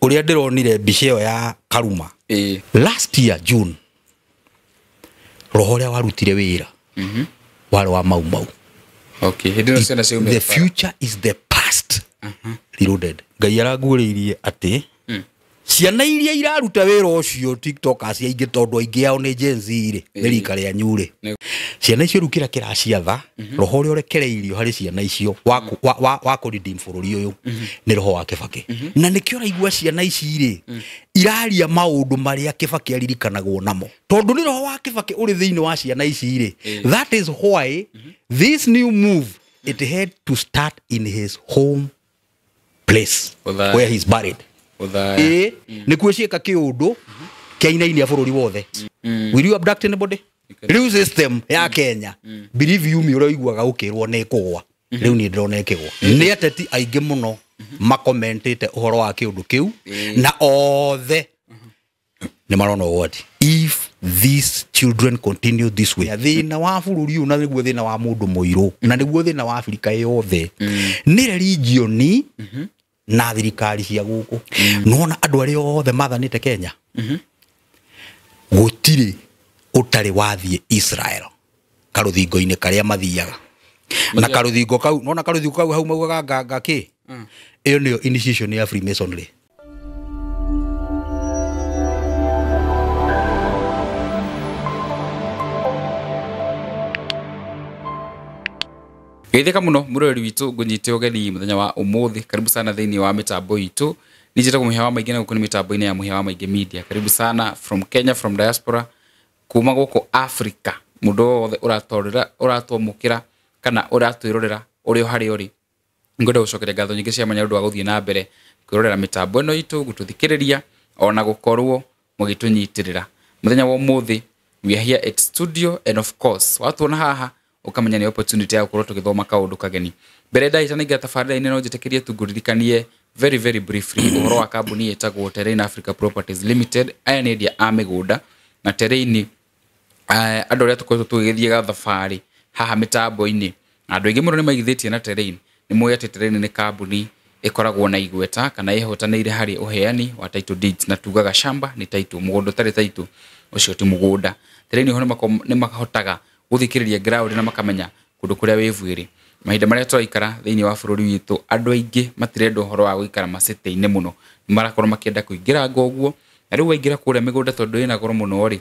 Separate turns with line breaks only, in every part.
Ũrĩa ndĩronire mbica ĩyo ya Karuma last year June, roho ũrĩa warutire wĩra warĩ wa Mau Mau.
Okay, hĩndĩ ĩno ciana ciaumire
The future is the past reloaded. Ngai araguũrĩirie atĩ ciana iria iraruta wĩra ũcio tiktokers aingĩ, tondũ aingĩ ao nĩ Gen Z rĩ, nĩ rika rĩanyu rĩ, ciana icio rĩu kĩrĩa kĩraciatha, roho ũrĩa ũrekereirio harĩ ciana icio wa kũ redeem bũrũri ũyũ nĩ roho wa Kĩbakĩ. Na nĩkĩo ũraigua ciana ici rĩ iraria maũndũ marĩa Kĩbakĩ aririkanagwo namo, tondũ nĩ roho wa Kĩbakĩ ũrĩ thĩinĩ wa ciana ici rĩ. That is why this new move, it had to start in his home place
Othaya.
where he's buried.
Othaya.
Ĩĩ, nĩkuo ciĩka kĩũndũ kĩainainia bũrũri wothe. Will you abduct anybody? Rĩu system ya Kenya, believe you me, ũrĩa ũiguaga ũkĩrwo nĩ ĩkũgwa, rĩu niĩ ndĩrona ĩkĩgwa. Nĩ ateti aingĩ mũno makomentĩte ũhoro wa kĩũndũ kĩu, na othe nĩ marona ũgwati if these children continue this way. Thĩna wa bũrũri ũyũ, na nĩguo thĩna wa mũndũ mũirũ, na nĩguo thĩna wa Afrika yothe, nĩ religion na thirikari cia gũkũ. Nona andũ arĩa othe mathanĩte Kenya, gũtirĩ ũtarĩ wathiĩ Israel karũthingo-inĩ karĩa mathiaga na karũthingo kau. Nona karũthingo kau hau maugaga nganga kĩ, ĩyo nĩyo initiation ya Freemasonry.
Geithĩka mũno mũroreri witũ, ngũnyite ũgeni mũthenya wa ũmũthĩ. Karibu sana thĩinĩ wa mĩtambo itũ. Niĩ njĩtagwo Mũhĩa wa Maingĩ, na gũkũ nĩ mĩtambo-inĩ ya Mũhĩa wa Maingĩ Media. Karibu sana from Kenya, from diaspora, kuma gũkũ Africa, mũndũ wothe ũratorera, ũratwamũkĩra kana ũratwĩrorera ũrĩ o harĩa ũrĩ, ngwenda gũcokeria ngatho nyingĩ cia mwanya ũndũ wa gũthiĩ na mbere kwĩrorera mĩtambo ĩno itũ, gũtũthikĩrĩria ona gũkorwo mũgĩtũnyitĩrĩra. Mũthenya wa ũmũthĩ we are here at studio, and of course watuona haha ũkamenya nĩ opportunity ya gũkorwo tũgĩthoma kaũndũ kageni. Mbere ndagĩtanaingĩra tabarĩra-inĩ, no njĩtĩkĩrie tu ngũririkanie very very briefly ũhoro wa kambuni ĩtagwo Terrain Africa Properties Limited. Aya nĩ endia a mĩgũnda na Terrain, andũ arĩa tũkoretwo tũgĩgĩthiĩ gathabarĩ haha mĩtambo-inĩ, na andũ aingĩ mũno nĩ maigithĩtie na Terrain. Nĩ mũĩ atĩ Terrain nĩ kambuni ĩkoragwo na igweta kana ĩhotanĩire harĩ ũheani wa title deeds, na tugaga shamba nĩ title, mũgũnda ũtarĩ title ũcio ti mũgũnda. Terrain ho nĩ mahotaga gũthikĩrĩria ground na makamenya kũndũ kũrĩa wĩ buĩrĩ. Mahinda marĩa tũraikara thĩinĩ wa bũrũri witũ, andũ aingĩ matirenda ũhoro wa gũikara macĩtĩ-inĩ mũno, nĩ marakorwo makĩenda kũingĩra ngoguo, na rĩu waingĩra kũrĩa mĩgũnda tondũ ĩna goro mũno rĩ,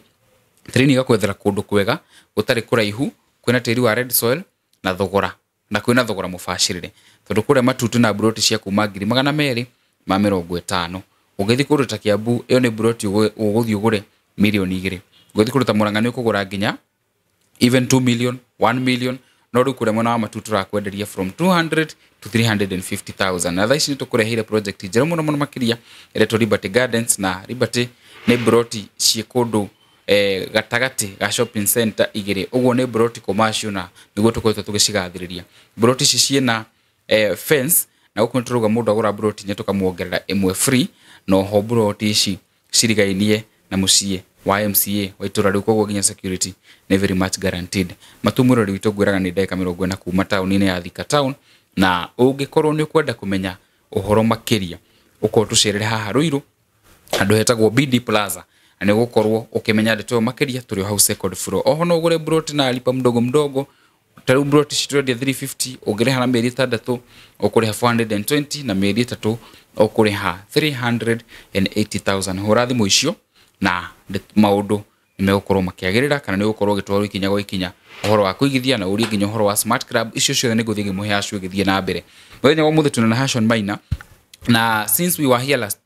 Terrain ĩgakwethera kũndũ kwega gũtarĩ kũraihu, kwĩna tĩri wa red soil na thogora, na kwĩna thogora mũbacĩrĩre, tondũ kũrĩa Matutu na mburoti cia kuma 250,000. Ũngĩthiĩ kũndũ ta Kiambu, ĩyo nĩ mburoti ũgũthiĩ ũgũre 2 mirioni. Ũngĩthiĩ kũndũ ta Murang'a nĩ ũkũgũra nginya even 2 million, 1 million, no rĩu kũrĩa mwena wa Matutu tũrakwenderia from 200 to 350,000. Na thaa ici nĩ tũkũreheire project njerũ mũno mũno makĩria ĩretwo Liberty Gardens, na Liberty nĩ mburoti ciĩ kũndũ gatagatĩ ga shopping center igĩrĩ, ũguo nĩ mburoti commercial, na nĩguo tũkoretwo tũgĩcigathĩrĩria. Mburoti ici ciĩna fence, na gũkũ nĩ tũrauga mũndũ agũra mburoti inya tũkamuongerera ĩmwe free, na oho mburoti ici cirigainie na mũciĩ wa MCA wa itũra rĩu, koguo nginya security nĩ very much guaranteed. Matu mũrori witũ, ngwĩraga nĩ ndagĩka 40 kuma taũni-inĩ ya Thika town, na ũngĩkorwo nĩ ũkwenda kũmenya ũhoro makĩria, ũkorwo tũcerere haha Ruiru handũ hetagwo BD Plaza, na nĩ ũgũkorwo ũkĩmenya ndeto ĩyo makĩria. Tũrĩ o hau second floor. Oho no ũgũre mburoti na lipa mdogo mdogo. Ta rĩu mburoti ici tũrendia 350, ũngĩrĩha na mĩeri 6 ũkũrĩha 420, na mĩeri 3 ũkũrĩha 380,000. Hũra thimũ icio na maũndũ nĩ megũkorwo makĩagĩrĩra, kana nĩ ũgũkorwo ũgĩtwarwo ikinya gwa ikinya ũhoro wa kũigithia, na ũrie nginya ũhoro wa smart club. Icio ciothe nĩ ngũthiĩ ngĩmũhe acu ĩgĩthiĩ na mbere. Mũthenya wa ũmũthĩ twĩna Nahashon Maina, na since we were here last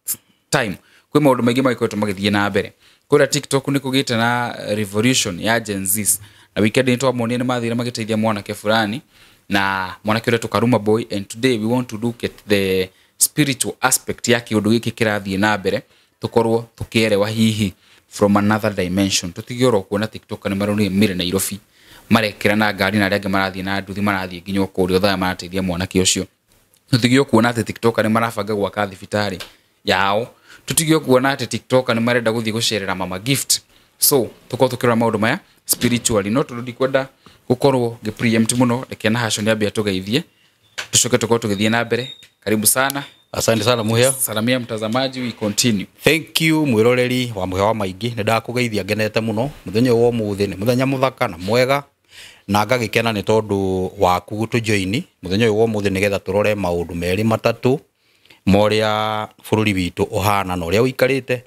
time kwĩ maũndũ maingĩ magĩkoretwo magĩthiĩ na mbere kũrĩa TikTok. Nĩ kũgĩte na revolution ya Gen Zs, na weekend nĩ twamonire nĩ mathire magĩteithia mwanake fulani, na mwanake ũrĩa Karuma Boy, and today we want to look at the spiritual aspect ya kĩũndũ gĩkĩ kĩrathiĩ na mbere, tũkorwo tũkĩerewa hihi from another dimension. Tũtige oro kuona TikTok nĩ maraumire Nairobi marekĩra na ngari, na arĩa angĩ marathiĩ na nduthi, marathiĩ nginya o kũrĩa Othaya marateithia mwanake ũcio. Tũtige kuona atĩ TikToker nĩ marabanga gwaka thibitarĩ yao. Tũtige kuona atĩ TikToker nĩ marenda gũthiĩ gũcerera Mama Gift. So tũkorwo tũkĩrora maũndũ maya spiritually, no tondũ ndikwenda gũkorwo ngĩ preempt mũno, reke Nahashon ambia tũgeithie, tũcoke tũkorwo tũgĩthiĩ na mbere. Karibu sana.
Asante sana Muhia.
Salamia mtazamaji, we continue.
Thank you mwiroreri wa Muhia wa Maingi, nĩ ndakũgeithia ngenete mũno mũthenya ũyũ wa ũmũthĩ, nĩ mũthenya mũthaka na mwega na ngagĩkena nĩ tondũ waku gũtũjoini mũthenya ũyũ wa ũmũthĩ nĩgetha tũrore maũndũ merĩ matatũ ma ũrĩa bũrũri witũ ũhana na ũrĩa ũikarĩte,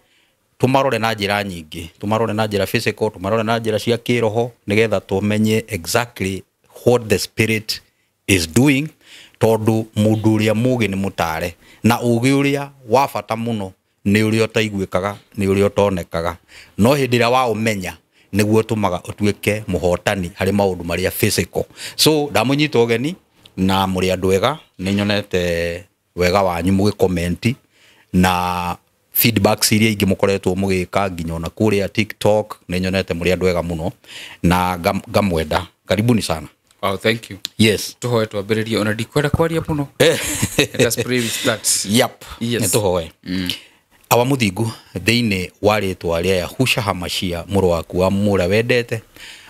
tũmarore na njĩra nyingĩ, tũmarore na njĩra physical, tũmarore na njĩra cia kĩroho nĩgetha tũmenye exactly what the spirit is doing, tondũ mũndũ ũrĩa mũgĩ nĩ mũtare na ũgĩ ũrĩa wa bata mũno nĩ ũrĩa ũtaiguĩkaga, nĩ ũrĩa ũtonekaga, no hĩndĩ ĩrĩa waũmenya nĩguo ũtũmaga ũtuĩke mũhotani harĩ maũndũ marĩa physical. So ndamũnyita ũgeni na mũrĩ andũ ega, nĩ nyonete wega wanyu mũgĩkomenti na feedbacks iria ingĩ mũkoretwo mũgĩka nginya ona kũrĩa TikTok, nĩ nyonete mũrĩ andũ ega mũno na ngamwenda. Karibuni sana.
Wow, thank you.
Yes.
Tuhoe twambĩrĩrie, ona ndikwenda kwaria mũno. Let us pray, we start.
Yep.
Yes.
Nĩ tũhoe. Awa mũthingu, thĩinĩ wa rĩtwa rĩa Yahusha Hamashia mũrũ waku wa mũrĩa wendete,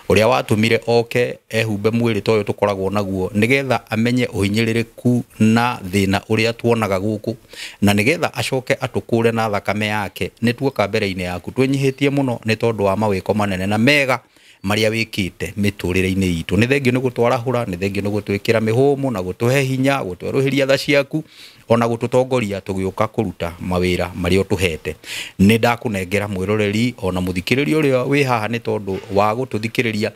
ũrĩa watũmire oke ehumbe mwĩrĩ ta ũyũ tũkoragwo naguo nĩgetha amenye ũhinyĩrĩrĩku na thĩna ũrĩa tuonaga gũkũ, na nĩgetha acoke atũkũre na thakame yake, nĩ tuoka mbere-inĩ yaku twĩnyihĩtie mũno nĩ tondũ wa mawĩko manene na mega marĩa wĩkĩte mĩtũrĩre-inĩ itũ. Nĩ thengio nĩ gũtwarahũra, nĩ thengio nĩ gũtwĩkĩra mĩhũmũ na gũtũhe hinya, gũtwerũhĩria tha ciaku, ona gũtũtongoria tũgĩũka kũruta mawĩra marĩa ũtũhete. Nĩ ndakũnengera mwĩroreri ona mũthikĩrĩria ũrĩa wĩ haha nĩ tondũ wa gũtũthikĩrĩria,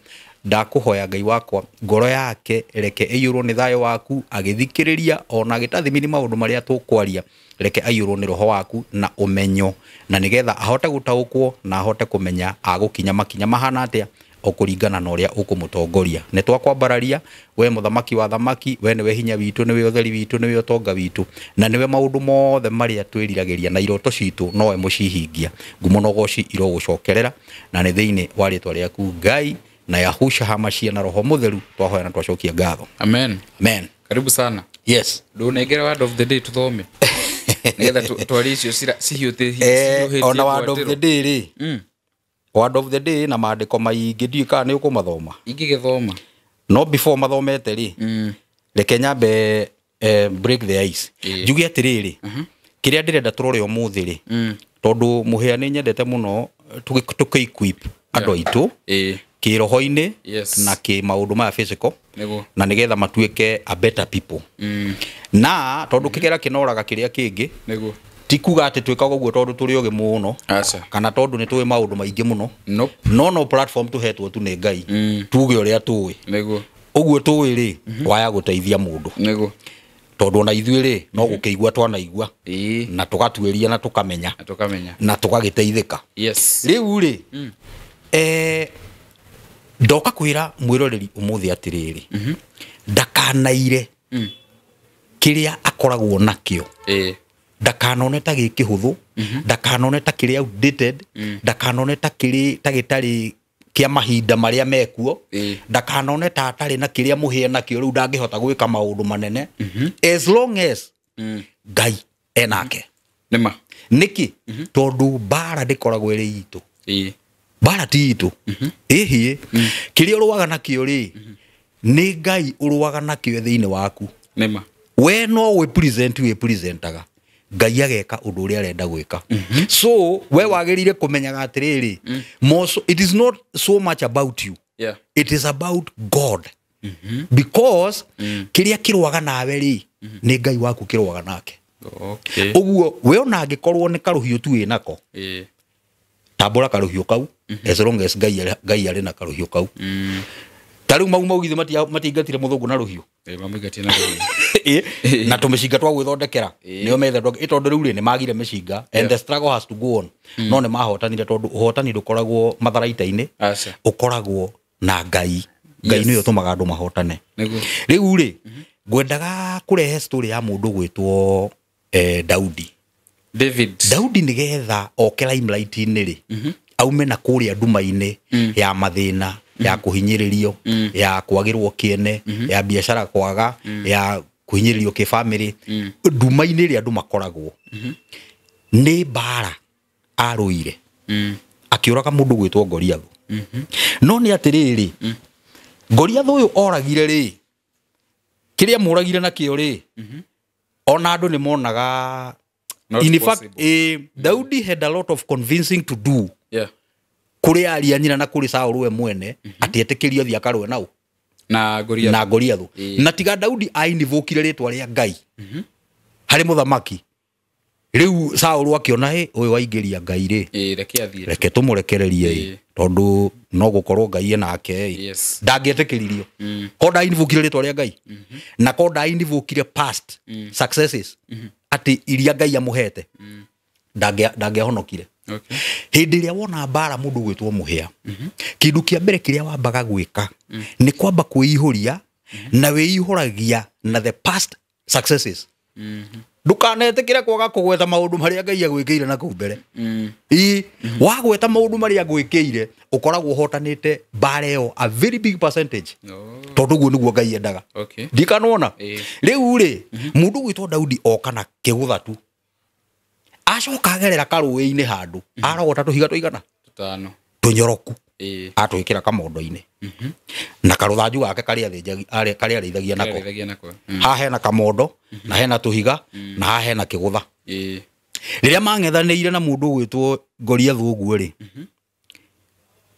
ndakũhoya Ngai wakwa ngoro yake reke ĩiyũrwo nĩ thayũ waku agĩthikĩrĩria ona agĩtathimini maũndũ marĩa tũkwaria, reke aiyũrwo nĩ roho waku na ũmenyo, na nĩgetha ahote gũtaũkwo na ahote kũmenya agũkinya makinya mahana atĩa o kũringana na ũrĩa ũkũmũtongoria. Nĩ twakwambararia we mũthamaki wa thamaki, we nĩwe hinya witũ, nĩwe ũtheri witũ, nĩwe ũtonga witũ, na nĩwe maũndũ mothe marĩa twĩriragĩria na iroto citũ nowe mũcihingia. Ngumo na ũgoci irogũcokerera, na nĩ thĩinĩ wa rĩtwa rĩaku Ngai na Yahusha Hamashia na Roho Mũtheru twahoya na twacokia ngatho.
Amen.
Amen.
Karibu sana.
Yes.
Ndũnengere word of the day tuthome nĩgetha twarie icio cihiũhĩtie.
Ona word of the day rĩ, word of the day na maandĩko maingĩ ndiũĩ kana nĩ ũkũmathoma.
Ingĩgĩthoma.
No before mathomete rĩ, reke nyambe break the ice. Njuge atĩrĩrĩ, kĩrĩa ndĩrenda tũrore ũmũthĩ rĩ, tondũ Mũhĩa nĩ nyendete mũno tũkĩ-equip andũ aitũ kĩroho-inĩ na kĩ maũndũ maya physical, na nĩgetha matuĩke a better people. Na tondũ kĩgera kĩnoraga kĩrĩa kĩngĩ, ti kuga atĩ twĩkaga ũguo tondũ tũrĩ ogĩ mũno kana tondũ nĩ tũĩ maũndũ maingĩ mũno. No platform tũhetwo tu nĩ Ngai tuge ũrĩa tũĩ. Ũguo tũĩ rĩ, waya gũteithia mũndũ, tondũ ona ithuĩ rĩ no gũkĩigua twanaigua na tũgatuĩria na tũkamenya na tũgagĩteithĩka. Rĩu rĩ, ndoka kwĩra mwĩroreri ũmũthĩ atĩrĩrĩ, ndakanaire kĩrĩa akoragwo nakĩo, ndakanone ta gĩ kĩhũthũ, ndakanone ta kĩrĩ outdated, ndakanone ta kĩrĩ ta gĩtarĩ kĩa mahinda marĩa mekuo, ndakanone ta atarĩ na kĩrĩa Mũhĩa nakĩo rĩu ndangĩhota gwĩka maũndũ manene, as long as Ngai enake.
Nĩma.
Nĩkĩ? Tondũ mbara ndĩkoragwo ĩrĩ itũ. Mbara ti itũ. Ĩhĩ, kĩrĩa ũrũaga nakĩo rĩ, nĩ Ngai ũrũaga nakĩo thĩinĩ waku.
Nĩma.
We no wĩ present wĩ presentaga, Ngai ageka ũndũ ũrĩa arenda gwĩka. So we wagĩrĩire kũmenyaga atĩrĩrĩ, it is not so much about you. It is about God. Because kĩrĩa kĩrũaga nawe rĩ, nĩ Ngai waku kĩrũaga nake. Ũguo we ona angĩkorwo nĩ karũhiũ tu wĩnako, tambũra karũhiũ kau, as long as Ngai arĩ na karũhiũ kau. Ta rĩu mau githĩ matiingatire mũthũngũ na rũhiũ.
Mamũingatire na rũhiũ.
Na tũmĩcinga twa gwĩthondekera nĩo methe tondũ rĩu rĩ nĩ magire mĩcinga, and the struggle has to go on. No nĩ mahotanire tondũ ũhotani ndũkoragwo matharaita-inĩ, ũkoragwo na Ngai. Ngai nĩwe ũtũmaga andũ mahotane. Rĩu rĩ, ngwendaga kũrehe story ya mũndũ gwĩtwo Daudi.
David.
Daudi nĩgetha oke limelight-inĩ rĩ, aume na kũrĩa nduma-inĩ ya mathĩna, ya kũhinyĩrĩrio, ya kwagĩrwo kĩene, ya biacara kwaga, ya kũhinyĩrĩrio kĩbamĩrĩ, nduma-inĩ ĩrĩa andũ makoragwo, nĩ mbara arũire, akĩũraga mũndũ gwĩtwo Goliathũ. No nĩ atĩrĩrĩ, Goliathũ ũyũ oragire rĩ, kĩrĩa mũragire nakĩo rĩ, Ona andũ nĩ monaga.
Not
In fact,
possible.
Daudi had a lot of convincing to do.
Yeah.
Kũrĩ aria nyina na kũrĩ Saũlũ we mwene atĩ etĩkĩrio athiĩ akarũe nao
Na Goliath.
na Goliath.
Ĩĩ.
Na tiga Daudi ainivũkire rĩtwa rĩa Ngai harĩ mũthamaki, rĩu Saũlũ akĩona hĩ ũyũ waingĩria Ngai rĩ,
Ĩĩ, reke athiĩ.
reke tũmũrekererie ĩ,
Ĩĩ.
tondũ no gũkorwo Ngai enake ĩ.
Yes.
Ndangĩetĩkĩririo ko ndainivũkire rĩtwa rĩa Ngai na ko ndainivũkire past successes atĩ iria Ngai amũhete, ndangĩahonokire.
Okay.
Hĩndĩ ĩrĩa wona mbara mũndũ gwĩtwo mũhĩa, kĩndũ kĩa mbere kĩrĩa wambaga gwĩka nĩ kwamba kwĩihũria, na wĩihũragia na the past successes. Ndũkanetĩkĩre kwaga kũgweta maũndũ marĩa Ngai agwĩkĩire na kũu mbere. Ĩ, wagweta maũndũ marĩa agwĩkĩire, ũkoragwo ũhotanĩte mbara ĩyo a very big percentage,
Oh.
tondũ ũguo nĩguo Ngai endaga.
Okay.
Ndikanona.
Ĩĩ.
Rĩu rĩ, mũndũ gwĩtwo Daudi oka na kĩgũtha tu, acoka agerera karũĩ-inĩ handũ, arogota tũhiga tũigana
Tũtano.
tũnyoroku,
Ĩĩ.
atwĩkĩra kamondo-inĩ na karũthanju gake karĩa karĩa arĩithagia nako.
Arĩithagia nako.
Haha hena kamondo na hena tũhiga na haha hena kĩgũtha.
Ĩĩ.
Rĩrĩa mang'ethanĩire na mũndũ ũgwĩtwo Goliath ũguo rĩ,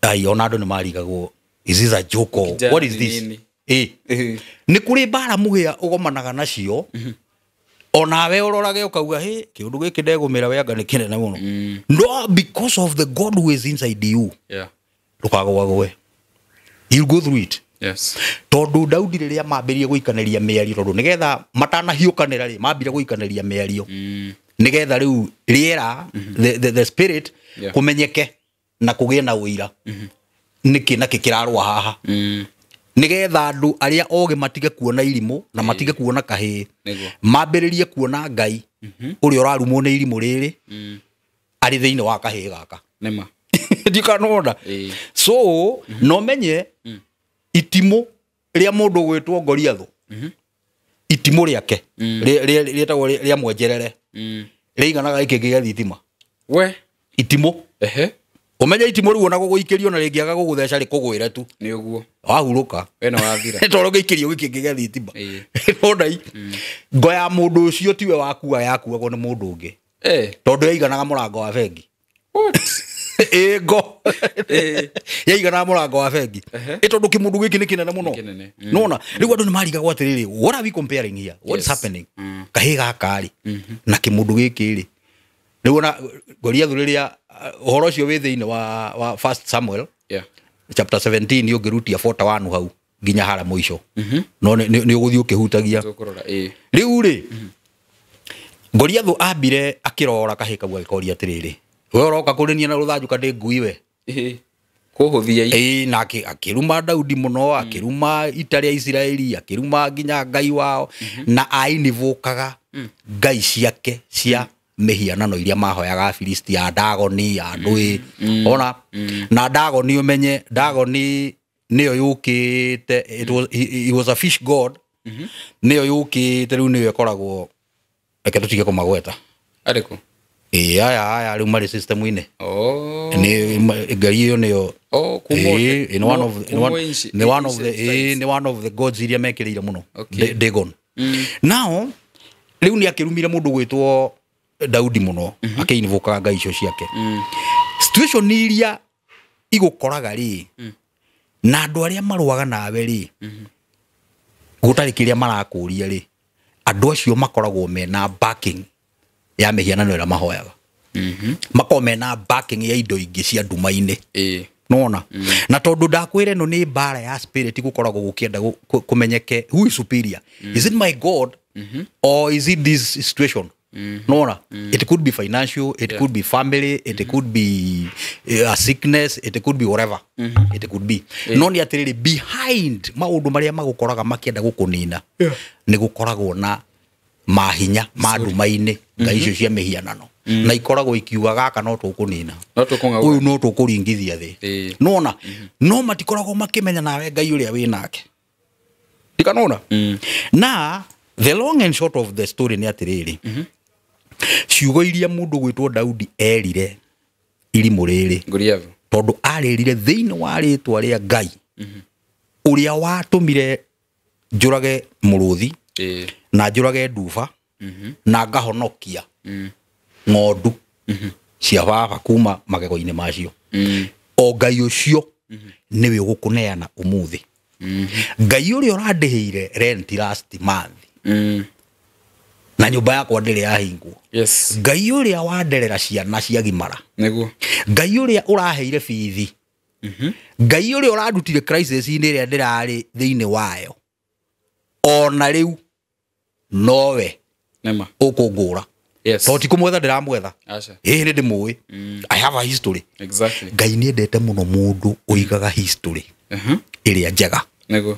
ai, ona andũ nĩ marigagwo, is this a joke or
Kijana
what is
ni
this?
nini?
Ĩ,
Ĩĩ.
nĩ kũrĩ mbara mũhĩa ũgomanaga nacio, onawe ũrorage ũkauga hĩ, kĩũndũ gĩkĩ ndegũmĩra we anga nĩ kĩnene mũno. No because of the God who is inside you,
Yeah.
ndũkagwagwe, you'll go through it.
Yes.
Tondũ Daudi rĩrĩa mambĩrĩrie gũikanĩria mĩario, tondũ nĩgetha matanahiũkanĩra rĩ, mambire gũikanĩria mĩario nĩgetha rĩu rĩera, the spirit,
Yeah.
kũmenyeke na kũgĩe na ũira nĩkĩ na kĩ kĩrarũa haha, nĩgetha andũ arĩa ogĩ matige kuona irimũ na matige kuona kahĩĩ,
Nĩguo.
mambĩrĩrie kuona Ngai ũrĩa ũrarumwo nĩ irimũ rĩrĩ arĩ thĩinĩ wa kahĩĩ gaka.
Nĩma.
Ndikanona.
Ĩĩ.
So no menye itimũ rĩa mũndũ gwĩtwo Goliath, itimũ rĩake rĩetagwo rĩa mwenjerere, rĩiganaga gĩkĩngĩ gĩa thitima.
We.
Itimũ.
Ehe.
Ũmenye itimũ rĩu ona gũgũikĩrio na rĩngĩaga gũgũtheca rĩkũgwĩre tu.
Nĩ ũguo.
Wahurũka.
We nĩ wathira.
Tondũ gĩikĩrio gĩkĩngĩ gĩa thitima.
Ĩĩ.
Nona ngo ya mũndũ ũcio tiwe wakua, yakuagwo nĩ mũndũ ũngĩ,
Eh.
tondũ yaiganaga mũrango wa bengi.
What?
Ĩ, ngo
Ĩĩ.
yaiganaga mũrango wa bengi. Ĩ, tondũ kĩmũndũ gĩkĩ nĩ kĩnene mũno.
Nĩ kĩnene.
Nona rĩu andũ nĩ marigagwo atĩrĩrĩ, what are we comparing here? What is
Yes.
happening? Kahĩ gaka rĩ na kĩmũndũ gĩkĩ rĩ, rĩu ona Goliath rĩrĩa ũhoro ũcio wĩ thĩinĩ wa First Samuel
Yeah.
chapter 17, ũngĩrutia 41 hau nginya hara mũico, no nĩ ũgũthiĩ ũkĩhutagia.
Tũkũrora. Ĩĩ.
Rĩu rĩ, Goliath ambire akĩrora kahĩ kau agĩkoria atĩrĩrĩ, we ũroka kũrĩ niĩ na rũthanju ka ndĩ ngui we?
Ĩĩ. Kũhũthia.
Ĩĩ, na akĩruma Daudi mũno, akĩruma ita rĩa Isiraeli, akĩruma nginya Ngai wao, na ainivũkaga ngai ciake cia mĩhianano iria mahoyaga Afilisti, ya Dagoni, ya ndũĩ ona na Dagoni. Ũmenye Dagoni nĩyo yũkĩte, it was, he was a fish god, nĩyo yũkĩte rĩu nĩyo ĩkoragwo, reke tũtige kũmagweta.
Arĩkũ?
Ĩĩ, aya rĩu marĩ system-inĩ.
Oh.
Nĩ ngai ĩyo nĩyo.
Oh, kuma
Ĩĩ, in one
no,
of in
kuma
one, nĩ one of the
ancient
ĩĩ,
times.
nĩ one of the gods iria mekĩrĩire mũno.
Okay.
Dagon. Now rĩu nĩ akĩrumire mũndũ gwĩtwo Daudi mũno, akĩinvokaga ngai icio ciake. Situation iria igũkoraga rĩ, na andũ arĩa marũaga nawe rĩ, gũtarĩ kĩrĩa marakũria rĩ, andũ acio makoragwo mena backing ya mĩhianano ĩrĩa mahoyaga, makoragwo mena backing ya indo ingĩ cia nduma-inĩ.
Ĩĩ.
Nona na tondũ ndakwĩra ĩno nĩ mbara ya spirit, gũkoragwo gũkĩenda kũmenyeke who is superior. Is it my God or is it this situation? Nona it could be financial, it could be family, it could be a sickness, it could be whatever it could be. No nĩ atĩrĩrĩ, behind maũndũ marĩa magũkoraga makĩenda gũkũnina, nĩ gũkoragwo na mahinya ma nduma-inĩ, ngai icio cia mĩhianano, na ikoragwo ikiuga gaka no tũkũnina,
No tũkũng'aũra.
ũyũ no tũkũringithia thĩ.
Ĩĩ.
Nona no matikoragwo makĩmenya nawe Ngai ũrĩa wĩ nake, ndikanona. Na the long and short of the story nĩ atĩrĩrĩ, ciugo iria mũndũ gwĩtwo Daudi erire irimũ rĩrĩ,
Goliath.
tondũ arĩrire thĩinĩ wa rĩtwa rĩa Ngai ũrĩa watũmire njũrage mũrũthi
Ĩĩ.
na njũrage nduba. Na ngahonokia ng'ondu cia baba kuma magego-inĩ macio. O Ngai ũcio nĩwe ũgũkũneana ũmũthĩ. Ngai ũrĩa ũrandĩhĩire rent last month na nyũmba yakwa ndĩrĩ yahingwo. Ngai ũrĩa wanderera ciana ciagimara.
Nĩguo.
Ngai ũrĩa ũraheire bithi. Ngai ũrĩa ũrandutire crisis-inĩ ĩrĩa ndĩrarĩ thĩinĩ wayo, ona rĩu nowe
Nĩma.
ũkũngũra. To ti kũmwetha ndĩramwetha.
Aca.
Ĩĩ nĩ ndĩmũĩ. I have a history. Ngai nĩendete mũno mũndũ ũigaga history ĩrĩa njega.
Nĩguo.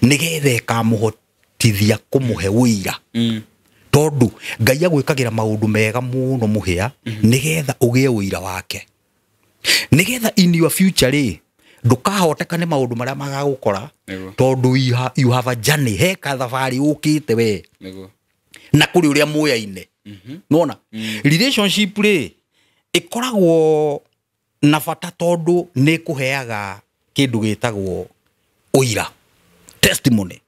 Nĩgetha ĩkamũhotithia kũmũhe ũira. Tondũ Ngai agwĩkagĩra maũndũ mega mũno mũhĩa nĩgetha ũgĩe ũira wake. Nĩgetha in your future rĩ, ndũkahoteka nĩ maũndũ marĩa magagũkora.
Nĩguo.
Tondũ you have a journey, he kathabarĩ ũkĩte we.
Nĩguo.
Na kũrĩ ũrĩa mũyaine. Nĩwona? Relationship rĩ, ĩkoragwo na bata tondũ nĩ ĩkũheaga kĩndũ gĩtagwo ũira, testimony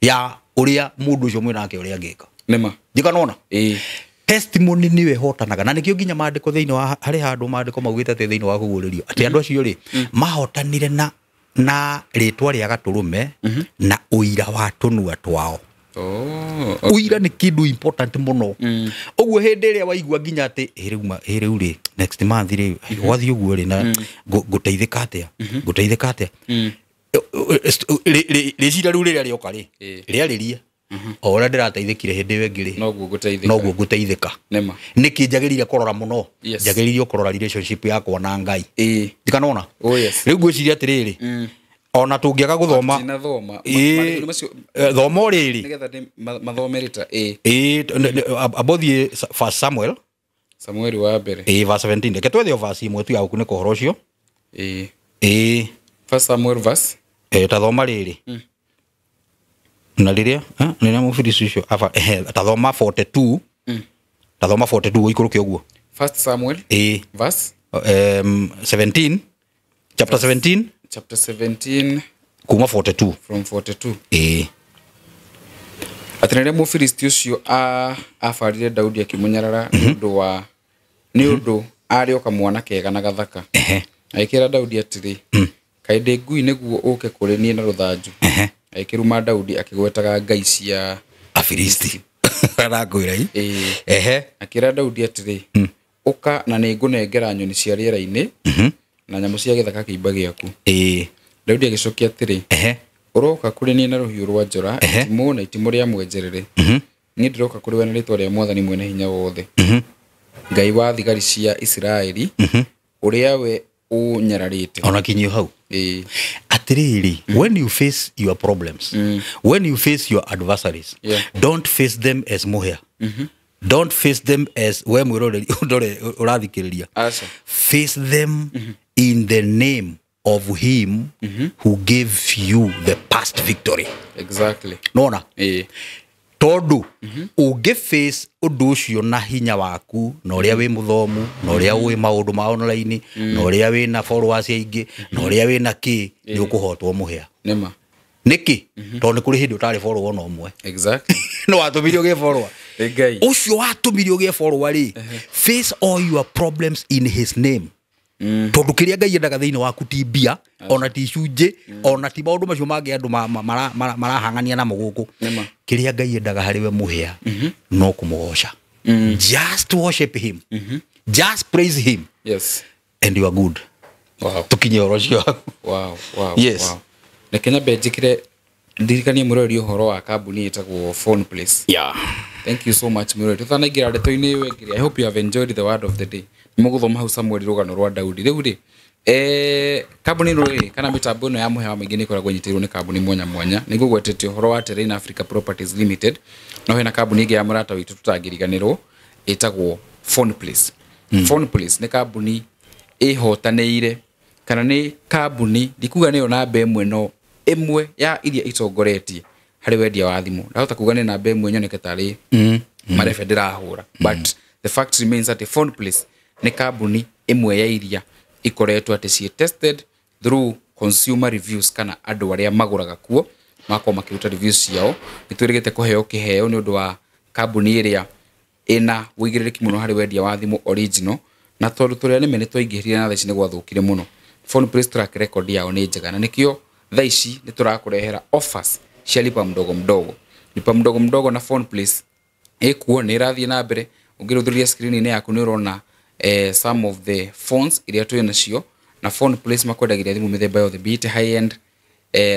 ya ũrĩa mũndũ ũcio mwĩnake ũrĩa angĩka.
Nĩma.
Njĩka nĩwona?
Ĩĩ.
Testimony nĩyo ĩhotanaga, na nĩkĩo nginya maandĩko thĩinĩ wa harĩ handũ maandĩko maugĩte atĩ thĩinĩ wa kũguũrĩrio atĩ andũ acio rĩ mahotanire na rĩtwa rĩa gatũrũme na ũira wa tũnua twao.
Oh.
Ũira nĩ kĩndũ important mũno. Ũguo hĩndĩ ĩrĩa waigua nginya atĩ ĩ rĩu rĩ next month rĩ gwathiĩ ũguo rĩ na ngũteithĩka atĩa, ngũteithĩka atĩa, rĩciria rĩu rĩrĩa rĩoka rĩ rĩarĩrie o ũrĩa ndĩrateithĩkire hĩndĩ ĩyo ĩngĩ rĩ
Noguo ngũteithĩka.
Noguo ngũteithĩka.
Nĩma.
Nĩkĩ njagĩrĩire kũrora mũno?
Yes.
Njagĩrĩire kũrora relationship yakwa na Ngai.
Ĩĩ.
Ndikanona.
Oh yes.
Rĩu ngwĩciria atĩrĩrĩ, ona tũngĩaga gũthoma
Tinathoma.
Ĩĩ,
Maandĩko macio
thoma o rĩrĩ.
Nĩgetha ndĩ mathome rĩta. Ĩĩ.
Ĩĩ, abothiĩ First Samuel.
Samueli wa mbere.
Ĩĩ, verse 17. Reke twethe o verse ĩmwe tu ya gũkunĩka ũhoro ũcio.
Ĩĩ.
Ĩĩ.
First Samuel verse.
Ĩĩ, ta thoma rĩrĩ. Na rĩrĩa rĩrĩa mũbirisi ũcio aba ta thoma 42. Ta thoma 42 ũikũrũke ũguo.
First Samuel.
Ĩĩ.
Verse
17, chapter 17.
Chapter 17.
Kuma 42.
From 42.
Ĩĩ.
Atĩ rĩrĩa mũfilisti ũcio abarire Daudi akĩmũnyarara nĩ ũndũ wa nĩ ũndũ arĩ o kamwana kega na gathaka. Agĩkĩra Daudi atĩrĩ, kaĩ ndĩ ngui nĩguo ũke kũrĩ niĩ na rũthanju? Agĩkĩruma Daudi akĩgwetaga ngai cia
Afilisti. Arakwĩra i.
Ĩĩ.
Ehe.
Akĩra Daudi atĩrĩ, ũka na nĩngũnengera nyoni cia rĩera-inĩ na nyamũ cia gĩthaka kĩimba gĩaku.
Ĩĩ.
Daudi agĩcokia atĩrĩ,
Ehe.
ũroka kũrĩ niĩ na rũhiũ rwa njora,
Ehe.
itimũ na itimũ rĩa mwenjerere. Niĩ ndĩroka kũrĩ we na rĩĩtwa rĩa Mwathani Mwene Hinya Wothe, Ngai wa thigari cia Isiraeli, ũrĩa we ũnyararĩte.
Ona kinyio hau.
Ĩĩ.
Atĩrĩrĩ, when you face your problems, when you face your adversaries, don't face them as mũhĩa. Don't face them as we mwĩroreri ndore ũrathikĩrĩria.
Aca.
Face them in the name of him who gave you the past victory.
Exactly.
Nona?
Ĩĩ.
Tondũ ũngĩ face ũndũ ũcio na hinya waku, na ũrĩa wĩ mũthomu, na ũrĩa ũĩ maũndũ ma online, na ũrĩa wĩ na followers aingĩ, na ũrĩa wĩ na kĩ, nĩ ũkũhotwo mũhĩa.
Nĩma.
Nĩkĩ? Tondũ nĩ kũrĩ hĩndĩ ũtarĩ follower ona ũmwe.
Exactly.
Nĩ watũmire ũgĩe follower.
Nĩ Ngai.
Ũcio watũmire ũgĩe follower rĩ, face all your problems in his name. Tondũ kĩrĩa Ngai endaga thĩinĩ waku ti mbia, ona ti icunjĩ, ona ti maũndũ macio mangĩ andũ marahang'ania namo gũkũ.
Nĩma.
Kĩrĩa Ngai endaga harĩ we mũhĩa no kũmũgoca. Just worship him. Just praise him.
Yes.
And you are good.
Wow.
Tũkinye ũhoro ũcio waku.
Wow, wow,
Yes.
wow. Reke nyambe njĩkĩre ndirikanie mwĩroreri ũhoro wa kambuni ĩtagwo Phone Place.
Yeah.
Thank you so much mwĩroreri. Tũtanaingĩra ndeto-inĩ ĩyo ĩngĩ, I hope you have enjoyed the word of the day. Nĩ mũgũthoma hau Samuel rũgano rwa Daudi. Rĩu rĩ, kambuni ĩno rĩ, kana mĩtambo ĩno ya mũhĩa wa maingĩ nĩ ĩkoragwo ĩnyitĩrĩirwo nĩ kambuni mwanya mwanya. Nĩ ngũgwetete ũhoro wa Terrain Africa Properties Limited, no hena kambuni ĩngĩ ya mũrata witũ tũtangĩriganĩrwo ĩtagwo Phone Place. Phone Place nĩ kambuni ĩhotanĩire kana nĩ kambuni ndikuga nĩyo namba ĩmwe no ĩmwe ya iria itongoretie harĩ wendia wa thimũ. Ndahota kuga nĩ namba ĩmwe nyoneke tarĩ marebe ndĩrahũra, but the fact remains atĩ Phone Place nĩ kambuni ĩmwe ya iria ikoretwo atĩ ciĩ tested through consumer reviews, kana andũ arĩa magũraga kuo magakorwo makĩruta reviews ciao. Nĩ twĩrĩgĩte kũheo kĩheo nĩ ũndũ wa kambuni ĩrĩa ĩna wũigĩrĩrĩki mũno harĩ wendia wa thimũ original, na tondũ tũrĩa nĩme nĩ twaingĩhire na thaa ici nĩ gwathũkire mũno. Phone Place track record yao nĩ njega, na nĩkĩo thaa ici nĩ tũrakũrehera offers cia lipa mdogo mdogo. Lipa mdogo mdogo na Phone Place ĩkuo nĩ ĩrathiĩ na mbere. Ũngĩrũthũria screen-inĩ yaku nĩ ũrona some of the phones iria twĩ nacio, na Phone Place makwendagĩria thimũ mĩthemba yothe, be it high end,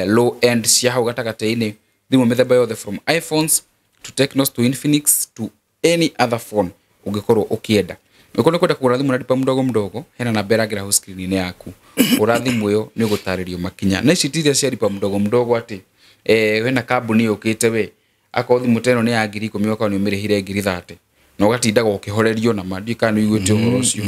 low end, cia hau gatagatĩ-inĩ, thimũ mĩthemba yothe from iPhones to Tecnos to Infinix to any other phone ũngĩkorwo ũkĩenda. Ũngĩkorwo nĩ kwenda kũgũra thimũ na lipa mdogo mdogo, hena namba ĩrangĩra hau screen-inĩ yaku. Hũra thimũ ĩyo nĩ ũgũtarĩrio makinya. Na ici ti iria cia lipa mdogo mdogo atĩ wena kambuni yũkĩte we akorwo thimũ ta ĩno nĩ ya 10,000 ũkorwo nĩ ũmĩrĩhire 30,000 na ũgatindaga ũkĩhorerio, na ma ndiũĩ kana nĩ ũiguĩte ũhoro ũcio.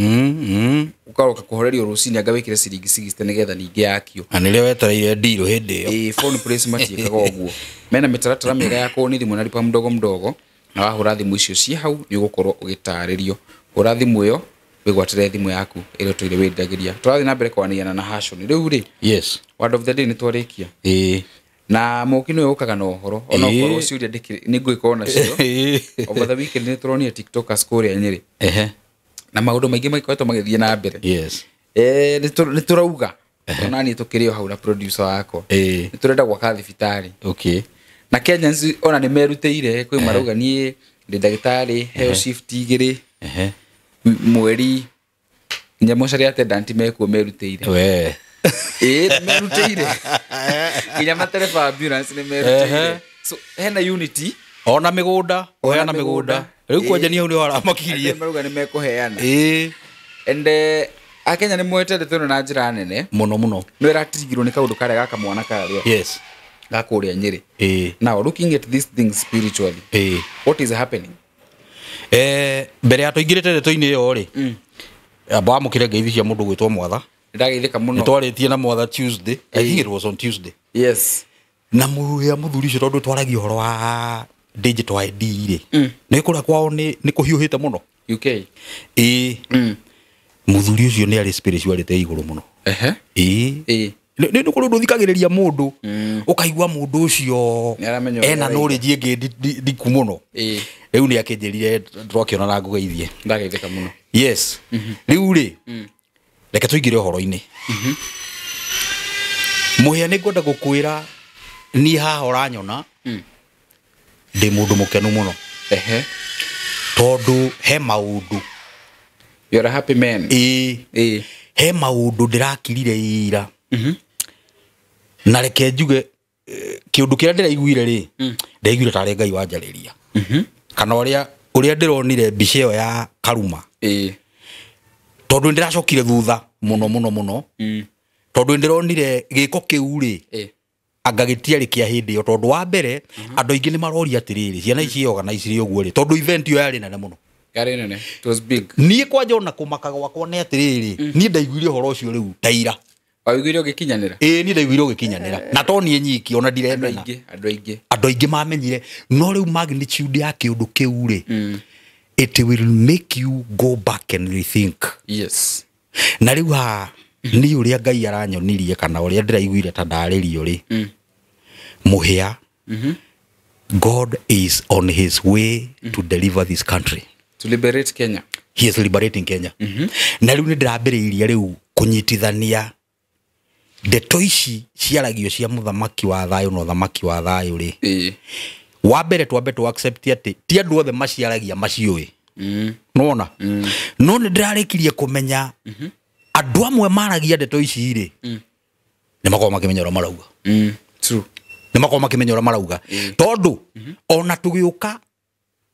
Ũkaroka kũhorerio rũcinĩ anga wĩkĩre ciringi 60 nĩgetha ningĩ yakio.
Na nĩrĩo wetereire ndirũ hĩndĩ ĩyo.
Ĩĩ, Phone Place matiĩkaga ũguo. Mena mĩtaratara mĩega ya kũũni thimũ na lipa mdogo mdogo, na wahũra thimũ icio ciĩ hau nĩ ũgũkorwo ũgĩtarĩrio. Hũra thimũ ĩyo wĩgwatĩre thimũ yaku ĩrĩa ũtũire wĩriragĩria. Tũrathiĩ na mbere kwanĩana na Hashon. Rĩu rĩ,
Yes.
word of the day nĩ twarĩkia.
Ĩĩ.
Na mũki nĩwe ũkaga na ũhoro ona okorwo ciũria nĩ ngũgĩkorwo nacio. Over the weekend nĩ tũronire tiktokers kũrĩa Nyĩrĩ na maũndũ maingĩ magĩkoretwo magĩthiĩ na mbere.
Yes.
Nĩ tũrauga ona niĩ tũkĩrĩ o hau na producer wakwa nĩ tũrenda gwaka thibitarĩ.
Okay.
Na Kenyans ona nĩ merutĩire, kwĩ marauga niĩ ndĩ ndagĩtarĩ heo shift 2 mweri, nginya mocarĩ attendant mekuo merutĩire.
We.
Ĩĩ, nĩ merutĩire, nginya matereba ambulance nĩ merutĩire. So hena unity.
Ona mĩgũnda, kũheana mĩgũnda. Rĩu kwanja nĩ hau nĩho aramakirie.
Andũ marauga nĩ mekũheana.
Ĩĩ.
And Akenya nĩ moete ndeto ĩno na njĩra nene
Mũno mũno.
no ĩratirigirwo nĩ kaũndũ karĩa gaka mwana karĩa
Yes.
ga kũrĩa Nyĩrĩ.
Ĩĩ.
Now looking at these things spiritually,
Ĩĩ.
what is happening?
Mbere ya tũingĩrĩte ndeto-inĩ ĩyo rĩ, amba wamũkĩre ngeithi cia mũndũ gwĩtwo Mwatha.
Nĩndageithĩka mũno.
Nĩ twarĩtie na Mwatha Tuesday. I think it was on Tuesday.
Yes.
Na mũrĩa mũthuri ũcio tondũ twaragia ũhoro wa digital ID rĩ, nĩ kũrĩa kwao nĩ kũhiũhĩte mũno.
UK.
Ĩĩ. Mũthuri ũcio nĩ arĩ spirituality igũrũ mũno.
Ehe.
Ĩĩ.
Ĩĩ.
Nĩ kũrĩ ũndũ ũthikagĩrĩria mũndũ ũkaigua mũndũ ũcio
Nĩaramenya ũrĩa
ena
arauga.
knowledge ĩngĩ ndiku mũno.
Ĩĩ.
Rĩu nĩ akĩnjĩrire twakĩona na ngũgeithie.
Ndageithĩka mũno.
Yes. Rĩu rĩ, reke tũingĩre ũhoro-inĩ. Mũhĩa nĩ ngwenda gũkwĩra niĩ haha ũranyona ndĩ mũndũ mũkenu mũno.
Ehe.
Tondũ he maũndũ.
You are a happy man.
Ĩĩ.
Ĩĩ.
He maũndũ ndĩrakirire ira. Na reke njuge kĩũndũ kĩrĩa ndĩraiguire rĩ, ndĩraiguire tarĩ Ngai wanjarĩria. Kana ũrĩa ndĩronire mbica ĩyo ya Karuma.
Ĩĩ.
Tondũ ndĩracokire thutha mũno mũno mũno. Tondũ ndĩronire gĩko kĩu rĩ, anga gĩtiarĩ kĩa hĩndĩ ĩyo, tondũ wa mbere andũ aingĩ nĩ maroria atĩrĩrĩ, ciana ici organize ũguo rĩ, tondũ event ĩyo yarĩ nene mũno.
Yarĩ nene. It was big.
Niĩ kwanja ona kũmaka gwakwa nĩ atĩrĩrĩ, niĩ ndaiguire ũhoro ũcio rĩu ta ira.
Waiguire ũgĩkinyanĩra?
Ĩĩ, niĩ ndaiguire ũgĩkinyanĩra. Na to niĩ nyiki, ona ndiremena.
Andũ aingĩ.
Andũ aingĩ mamenyire, no rĩu magnitude ya kĩũndũ kĩu rĩ, it will make you go back and rethink.
Yes.
Na rĩu haha niĩ ũrĩa Ngai aranyonirie kana ũrĩa ndĩraiguire ta ndarĩrio rĩ, Mũhĩa, God is on his way to deliver this country.
To liberate Kenya.
He is liberating Kenya. Na rĩu nĩ ndĩrambĩrĩirie rĩu kũnyitithania ndeto ici ciaragio cia mũthamaki wa thayũ na ũthamaki wa thayũ rĩ.
Ĩĩ.
Wa mbere twambe tũ accept atĩ ti andũ othe maciaragia maciũĩ. Nĩwona? No nĩ ndĩrarĩkirie kũmenya andũ amwe maragia ndeto ici rĩ, nĩ makoragwo makĩmenya ũrĩa marauga.
True.
Nĩ makoragwo makĩmenya ũrĩa marauga. Tondũ ona tũgĩũka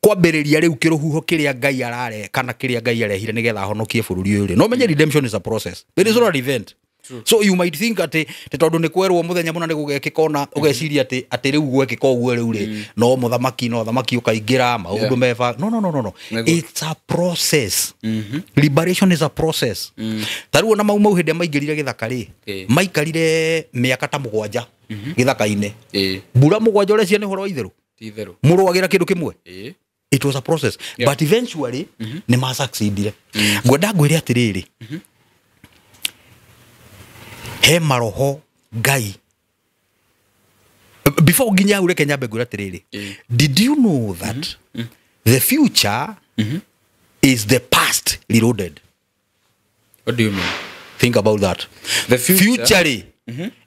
kwambĩrĩria rĩu kĩrũhuho kĩrĩa Ngai arare kana kĩrĩa Ngai arehire nĩgetha ahonokie bũrũri ũyũ rĩ, no menye redemption is a process. It is not an event.
True.
So you might think atĩ tondũ nĩ kwerwo mũthenya mũna nĩ gũgekĩka ona ũgeciria atĩ rĩu gwekĩka ũguo rĩu rĩ, no mũthamaki no thamaki ũkaingĩra maũndũ meba. No, no, no, no, no. It's a process. Liberation is a process. Ta rĩu ona Mau Mau hĩndĩ ĩrĩa maingĩrire gĩthaka rĩ, maikarire mĩaka ta 7 gĩthaka-inĩ. Mbura 7 ũreciria nĩ ũhoro wa itherũ?
Ti itherũ.
Mũrũagĩra kĩndũ kĩmwe? It was a process. But eventually nĩ ma succeedire. Ngwenda ngwĩre atĩrĩrĩ, he maroho Ngai. Before nginya hau reke nyambe ngwĩre atĩrĩrĩ, did you know that The future is the past reloaded.
What do you mean?
Think about that.
The future?
Future rĩ,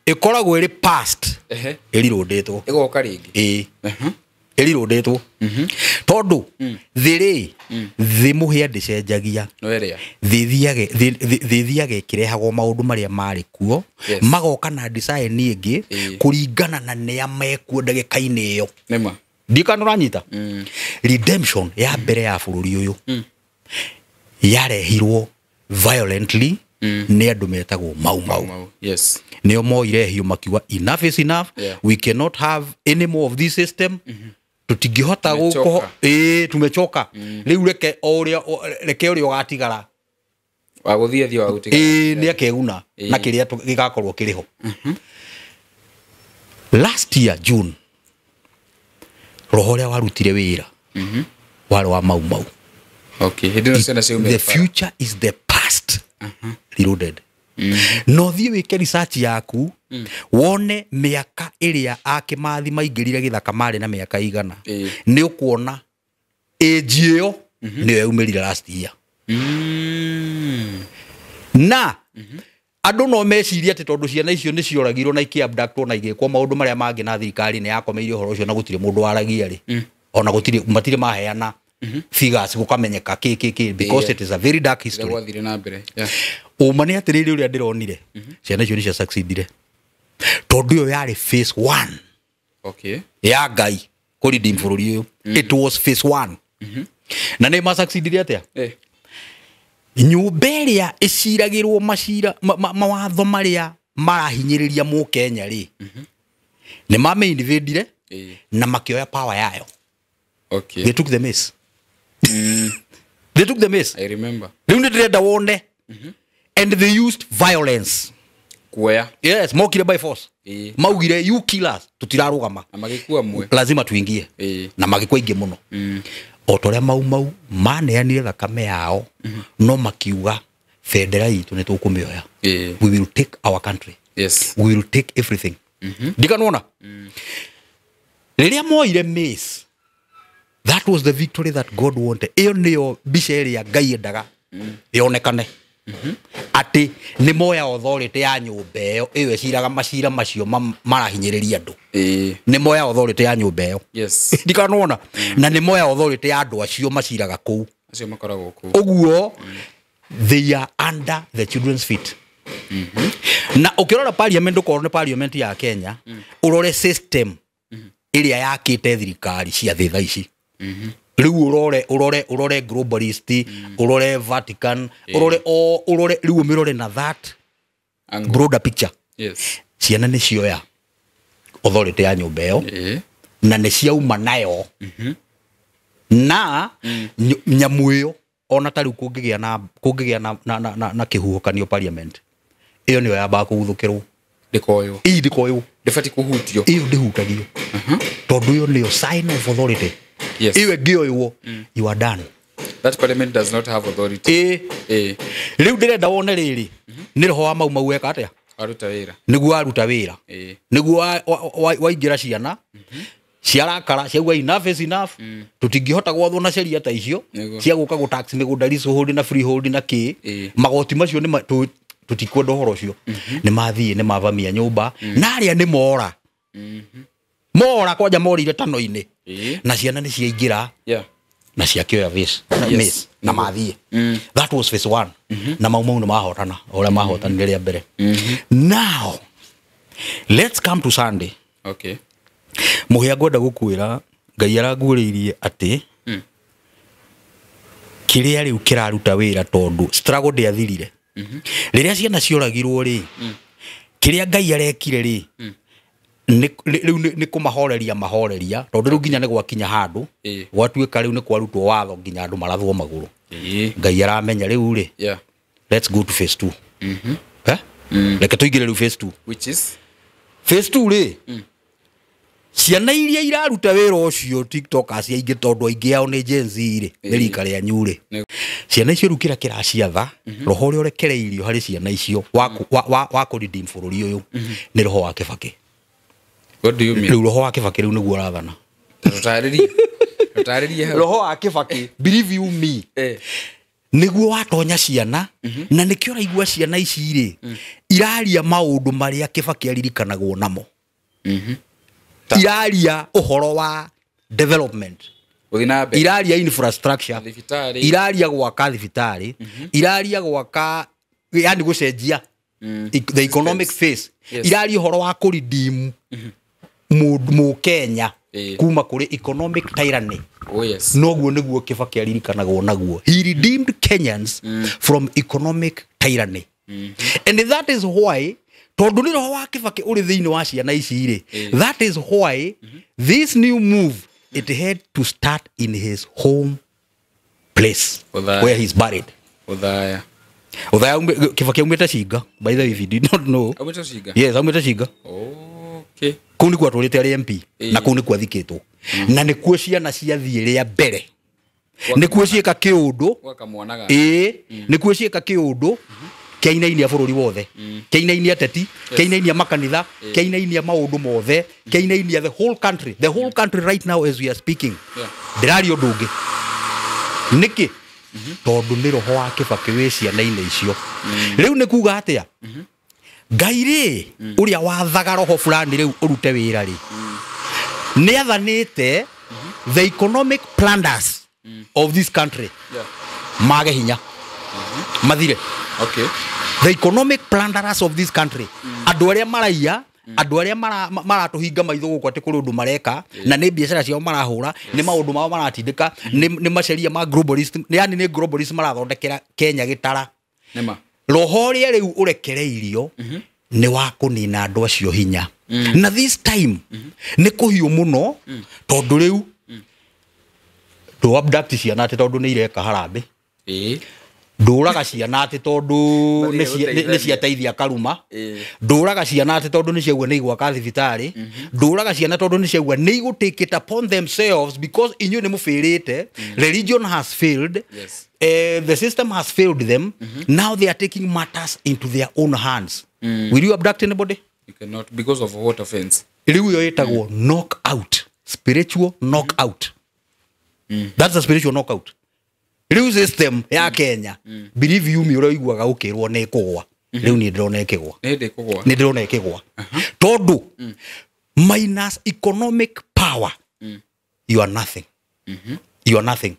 ĩkoragwo ĩrĩ past ĩrirũndĩtwo.
Ĩgoka rĩngĩ.
Ĩĩ, ĩrirũndĩtwo, tondũ thĩ rĩ, thĩ mũhĩa ndĩcenjagia.
No ĩrĩa.
Thĩ thiage ĩkĩrehagwo maũndũ marĩa marĩ kuo,
Yes.
magoka na design ĩngĩ kũringana na nĩa mekuo ndagĩka-inĩ ĩyo.
Nĩma.
Ndikana ũranyita? Redemption ya mbere ya bũrũri ũyũ yarehirwo violently nĩ andũ metagwo Mau Mau.
Mau. Yes.
Nĩo moire hiũ makiuga enough is enough. We cannot have any more of this system. Tũtingĩhota
Tumechoka.
Ĩĩ, tumechoka rĩu. Reke o ũrĩa reke ũrĩa ũgatigara.
Wa gũthiĩ thiĩ wa gũtiga.
Ĩĩ, nĩ akeguna na kĩrĩa gĩgakorwo kĩrĩ ho. Last year June, roho ũrĩa warutire wĩra warĩ wa Mau Mau.
Okay. Hĩndĩ ĩno ciana ciaumire
The
bara.
future is the past reloaded. No thiĩ wĩke research yaku wone mĩaka ĩrĩa akĩmathi maingĩrire gĩthaka marĩ na mĩaka igana. Nĩ ũkuona age ĩyo nĩyo yaumĩrire last year. Na andũ no mecirie atĩ tondũ ciana icio nĩ cioragirwo na ikĩabductwo na igĩkwo maũndũ marĩa mangĩ, na thirikari nĩ yakomeire ũhoro ũcio na gũtirĩ mũndũ waragia rĩ, ona gũtirĩ matirĩ maheana figures gũkamenyeka kĩ kĩ kĩ, because it is a very dark
Ũrĩa
history.
gwathire na mbere. Yeah.
Ũma nĩ atĩrĩrĩ, ũrĩa ndĩronire, ciana icio nĩ cia succeedire, tondũ ĩyo yarĩ phase one ya Ngai kũredeem bũrũri ũyũ. It was phase one. Na nĩ ma-succeedire atĩa? Nyũmba ĩrĩa ĩciragĩrwo macira mawatho marĩa marahinyĩrĩria mũkenya rĩ, nĩ mamĩinvadire na makĩoya power yayo. They took the mace. They took the mace.
I remember.
Rĩu nĩ ndĩrenda wone, and they used violence.
Kuoya.
Yes, mokire by force. Maugire, "You killers, tutirarũgama."
Na magĩkua mwe.
Lazima tuingie. Na magĩkua aingĩ mũno. O ta ũrĩa Mau Mau maneanire thakame yao, no makiuga bendera itũ nĩ tũkũmĩoya. We will take our country. We will take everything. Ndikanona rĩrĩa moire mace, that was the victory that God wanted. Ĩyo nĩyo mbica ĩrĩa Ngai endaga yonekane, atĩ nĩ moya authority ya nyũmba ĩyo, ĩyo ĩciraga macira macio marahinyĩrĩria andũ. Nĩ moya authority ya nyũmba ĩyo. Ndikanona na nĩ moya authority ya andũ acio maciraga kũu.
Acio makoragwo kũu.
Ũguo they are under the children's feet. Na ũkĩrora parliament, ũkorwo nĩ parliament ya Kenya, ũrore system ĩrĩa yakĩte thirikari cia thĩ thaa ici rĩu, ũrore globalist, ũrore Vatican, ũrore o ũrore rĩu ũmĩrore na that
Angle.
broader picture. Ciana nĩ cioya authority ya nyũmba ĩyo na nĩ ciauma nayo na nyamũ ĩyo. Ona ta rĩu kũngĩgĩa na kĩhuhũkanio parliament ĩyo nĩyo yambaga kũguthũkĩrwo.
Ndĩkoywo.
Ii, ndĩkoywo.
Ndĩbatiĩ kũhutio.
Ĩyo ndĩhutagio, tondũ ĩyo nĩyo sign of authority. Ĩyo ĩngĩoywo, you are done.
That parliament does not have authority.
Ĩ. Rĩu ndĩrenda wone rĩrĩ nĩ roho wa Mau Mau weka atĩa.
Aruta wĩra.
Nĩguo aruta wĩra. Nĩguo waingĩra, ciana ciarakara, ciauga enough is enough, tũtingĩhota gwathwo na sheria ta icio cia gũka gũ tax mĩgũnda leasehold na freehold na kĩ. Magoti macio nĩ tũtikwenda ũhoro ũcio. Nĩ mathiĩ, nĩ mavamia nyũmba, na arĩa nĩ mora mora kwanja morire tano-inĩ. Na ciana nĩ ciaingĩra na ciakĩoya phase na mace na mathiĩ. That was phase one. Na Mau Mau nĩ mahotana o ũrĩa mahotanire rĩa mbere. Now let's come to Sunday. Mũhĩa, ngwenda gũkwĩra Ngai aranguũrĩirie atĩ kĩrĩa rĩu kĩraruta wĩra, tondũ struggle ndĩathirire rĩrĩa ciana cioragirwo rĩ, kĩrĩa Ngai arekire rĩ, rĩu nĩ kũmahoreria mahoreria, tondũ rĩu nginya nĩ gwakinya handũ gwatuĩka rĩu nĩ kwarutwo watho nginya andũ marathwo magũrũ. Ngai aramenya rĩu rĩ, let's go to phase two. Eh? Reke tũingĩre rĩu phase two.
Which is?
Phase two rĩ, ciana iria iraruta wĩra ũcio tiktokers aingĩ, tondũ aingĩ ao nĩ Gen Z rĩ, nĩ rika rĩanyu rĩ, ciana icio rĩu kĩrĩa kĩraciatha, roho ũrĩa ũrekereirio harĩ ciana icio wa kũ redeem bũrũri ũyũ nĩ roho wa Kĩbakĩ.
What do you mean?
Rĩu roho wa Kĩbakĩ rĩu nĩguo ũrathana.
Tũtarĩrie. Ũtarĩrie hau.
Roho wa Kibaki, believe you me, nĩguo watonya ciana, na nĩkĩo ũraigua ciana ici rĩ iraria maũndũ marĩa Kibaki aririkanagwo namo. Iraria ũhoro wa development,
Gũthiĩ na mbere.
iraria infrastructure,
Thibitarĩ.
iraria gwaka thibitarĩ, iraria gwaka, yani gũcenjia the economic face. Iraria ũhoro wa kũredeem Mũkenya kuma kũrĩ economic tyranny.
Oh yes.
Noguo nĩguo Kibaki aririkanagwo naguo. He redeemed Kenyans from economic tyranny, and that is why, tondũ nĩ roho wa Kibaki ũrĩ thĩinĩ wa ciana ici rĩ, that is why this new move, it had to start in his home place,
Othaya.
where he's buried.
Othaya.
Othaya. Kibaki aumĩte Cinga, by the way, if you did not know.
Aumĩte Cinga?
Yes, aumĩte Cinga.
Okay.
Kũu nĩkuo atũrĩte arĩ MP, na kũu nĩkuo athikĩtwo, na nĩkuo ciana ciathiĩ rĩa mbere, nĩkuo ciĩka kĩũndũ.
Gwa kamwana ga.
Ĩĩ, nĩkuo ciĩka kĩũndũ kĩainainia bũrũri wothe, kĩainainia ateti, kĩainainia makanitha, kĩainainia maũndũ mothe, kĩainainia the whole country, the whole country right now as we are speaking. Ndĩraria ũndũ ũngĩ nĩkĩ? Tondũ nĩ roho wa Kibaki wĩ ciana-inĩ icio. Rĩu nĩ kuga atĩa? Ngai rĩ, ũrĩa wathaga roho fulani rĩu ũrute wĩra rĩ, nĩ athanĩte the economic plunders of this country mage hinya, mathire. The economic plunderers of this country, andũ arĩa maraiya, andũ arĩa maratũhinga maitho gũkũ atĩ kũrĩ ũndũ mareka, na nĩ biacara ciao marahũra, nĩ maũndũ mao maratindĩka, nĩ maceria ma globalist, yani nĩ globalist marathondekera Kenya gĩtara.
Nĩma.
Roho ũrĩa rĩu ũrekereirio nĩ wa kũnina andũ acio hinya, na this time nĩ kũhiũ mũno, tondũ rĩu ndũ abduct ciana atĩ tondũ nĩ ireka harambĩ, ndũraga ciana atĩ tondũ
Mathiĩ
nĩ ciateithia karuma, ndũraga ciana atĩ tondũ nĩ ciaugua nĩ igwaka thibitarĩ, ndũraga ciana tondũ nĩ ciaugua nĩ igũ take it upon themselves, because inyuĩ nĩ mũbĩrĩte. Religion has failed. The system has failed them. Now they are taking matters into their own hands. Will you abduct anybody?
You cannot, because of what offense?
Rĩu ĩyo ĩtagwo knock out, spiritual knock out. That's a spiritual knockout. Rĩu system ya Kenya, believe you me, ũrĩa ũiguaga ũkĩrwo nĩ ĩkũgwa, rĩu niĩ ndĩrona ĩkĩgwa.
Nĩ hĩndĩ ĩkũgwa.
Nĩ ndĩrona ĩkĩgwa, tondũ minus economic power, you are nothing. You are nothing.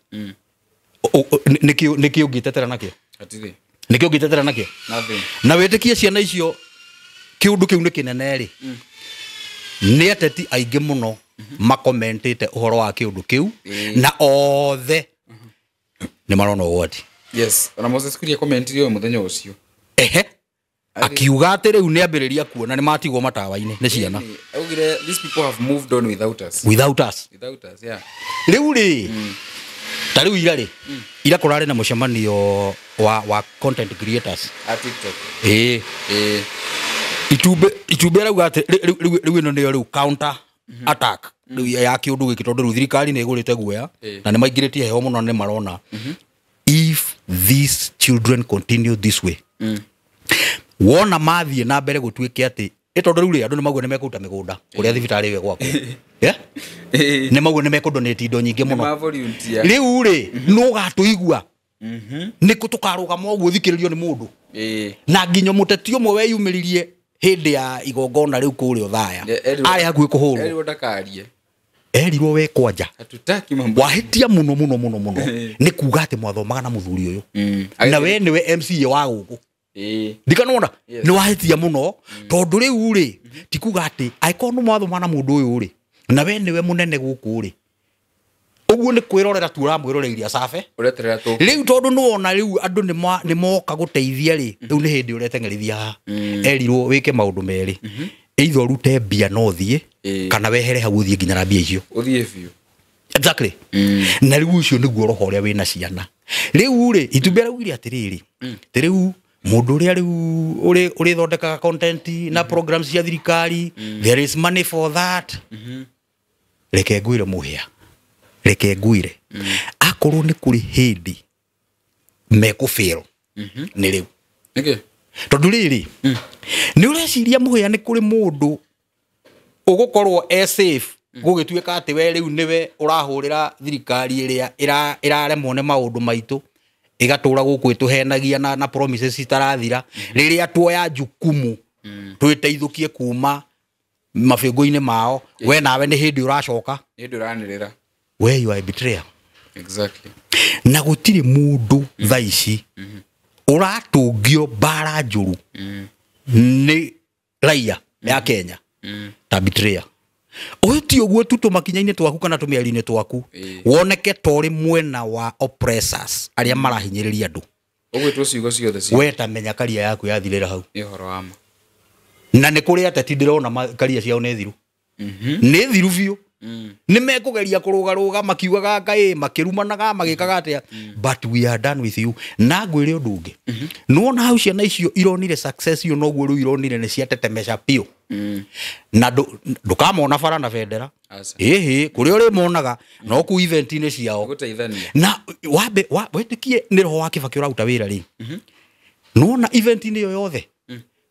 Nĩkĩ ũngĩtetera nakĩo?
Hatirĩ.
Nĩkĩ ũngĩtetera nakĩo?
Nothing.
Na wĩtĩkie ciana icio, kĩũndũ kĩu nĩ kĩnene rĩ, nĩ ateti aingĩ mũno makomentĩte ũhoro wa kĩũndũ kĩu, na othe nĩ marona ũgwati.
Yes. Ona Moses Kuria comment ĩyo mũthenya ũcio.
Ehe, akiuga atĩ rĩu nĩ ambĩrĩria kuona nĩ matigwo matawa-inĩ nĩ ciana.
Ĩni, augire these people have moved on without us.
Without us.
Without us, yeah.
Rĩu rĩ, ta rĩu ira rĩ, ira kũrarĩ na mũcemanio wa content creators.
A TikTok.
Ĩĩ. Itumbĩ arauga atĩ rĩu ĩno nĩyo rĩu counter attack rĩu ya kĩũndũ gĩkĩ, tondũ rĩu thirikari nĩ ĩgũrĩte guoya, na nĩ maingĩrĩtie heho mũno, nĩ marona if these children continue this way, wona mathiĩ na mbere gũtuĩke atĩ ĩ, tondũ rĩu rĩ, andũ nĩ maugua nĩ mekũruta mĩgũnda kũrĩa thibitarĩ ĩyo ĩgwakwo. Yeah? Nĩ maugua nĩ mekũdonate indo nyingĩ mũno.
Ma volunteer.
Rĩu rĩ, nũ ũgatũigua? Nĩkũ tũkarũgama ũguo thikĩrĩrio nĩ mũndũ? Na nginya mũteti ũmwe weyumĩririe hĩndĩ ya igongona rĩu kũrĩa Othaya, arĩ hakuhĩ kũhũrwo.
Erirwo ndakarie.
Erirwo we kwanja
Hatutaki mambo.
wahĩtia mũno mũno mũno mũno, nĩ kuga atĩ mwathomaga na mũthuri ũyũ, na we nĩwe MCA wa gũkũ. Ndikanona. Nĩ wahĩtia mũno, tondũ rĩu rĩ, ti kuga atĩ angĩkorwo nĩ mwathoma na mũndũ ũyũ rĩ, na we nĩwe mũnene gũkũ rĩ, ũguo nĩ kwĩrorera tu ũramwĩroreirie acabe.
Ũreterera tũ.
Rĩu tondũ nĩwona rĩu andũ nĩ moka gũteithia rĩ, rĩu nĩ hĩndĩ ũreteng'erithia haha. Erirwo wĩke maũndũ merĩ, either ũrute mbia na ũthiĩ, kana wehere hau ũthiĩ nginya na mbia icio.
Ũthiĩ biũ.
Exactly. Na rĩu ũcio nĩguo roho ũrĩa wĩna ciana rĩu rĩ. Itumbĩ araugire atĩrĩrĩ, atĩ rĩu mũndũ ũrĩa rĩu ũrĩthondekaga content na programs cia thirikari, there is money for that. Reke ngwĩre mũhĩa, reke ngwĩre, akorwo nĩ kũrĩ hĩndĩ mekũfail, nĩ rĩu.
Nĩkĩ?
Tondũ rĩrĩ, nĩ ũreciria mũhĩa nĩ kũrĩ mũndũ ũgũkorwo e safe? Gũgĩtuĩka atĩ we rĩu nĩwe ũrahũrĩra thirikari ĩrĩa ĩraremwo nĩ maũndũ maitũ, ĩgatũra gũkũ ĩtũhenagia na promises citarathira. Rĩrĩa tuoya jukumu twĩteithũkie kuma mabĩngũ-inĩ mao, we nawe nĩ hĩndĩ ũracoka.
Nĩ hĩndĩ ũranĩrĩra.
We you are a betrayer.
Exactly.
Na gũtirĩ mũndũ thaa ici ũratũngio mbara njũru nĩ raia ya Kenya ta betrayer. Ũyũ ti ũguo tu tũmakinya-inĩ twaku kana tũmĩario-inĩ twaku, woneke ta ũrĩ mwena wa oppressors arĩa marahinyĩrĩria andũ.
Ũgwĩtwo ciugo ciothe cia
We ta menya karia yaku yathirĩra hau.
Nĩ ũhoro wa ma.
Na nĩ kũrĩ ateti ndĩrona karia ciao nĩ thiru. Nĩ thiru biũ. Nĩ mekũgeria kũrũgarũga makiugaga kaĩ, makĩrumanaga, magĩkaga atĩa, but we are done with you. Na ngwĩre ũndũ ũngĩ, nĩwona hau ciana icio ironire success ĩyo, noguo rĩu ironire nĩ ciatetemesha biũ. Na ndũkamona bara na bendera. Ĩhĩ, kũrĩa ũrĩmonaga no kũu event-inĩ ciao.
Gũteithania.
Na wambe wĩtĩkie nĩ roho wa Kĩbakĩ ũraruta wĩra rĩ. Nĩwona event-inĩ ĩyo yothe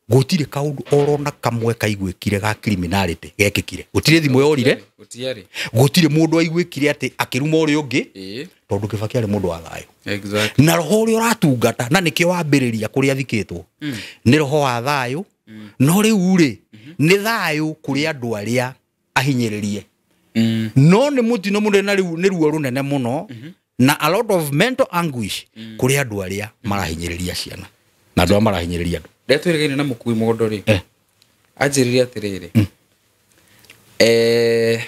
gũtirĩ kaũndũ orona kamwe kaiguĩkire ga criminality gekĩkire. Gũtirĩ thimũ yorire.
Gũtiarĩ.
Gũtirĩ mũndũ aiguĩkire atĩ akĩruma ũrĩa ũngĩ. Tondũ Kĩbakĩ arĩ mũndũ wa thayũ.
Exactly.
Na roho ũrĩa ũratungata na nĩkĩo wambĩrĩria kũrĩa athikĩtwo nĩ roho wa thayũ. No rĩu rĩ nĩ thayũ kũrĩ andũ arĩa ahinyĩrĩrie. No nĩ mũtino mũnene na rĩu nĩ ruo rũnene mũno na a lot of mental anguish kũrĩ andũ arĩa marahinyĩrĩria ciana na andũ arĩa marahinyĩrĩria andũ.
Ndetwĩrĩgaine na mũkui mũgondo rĩ, anjĩrire atĩrĩrĩ,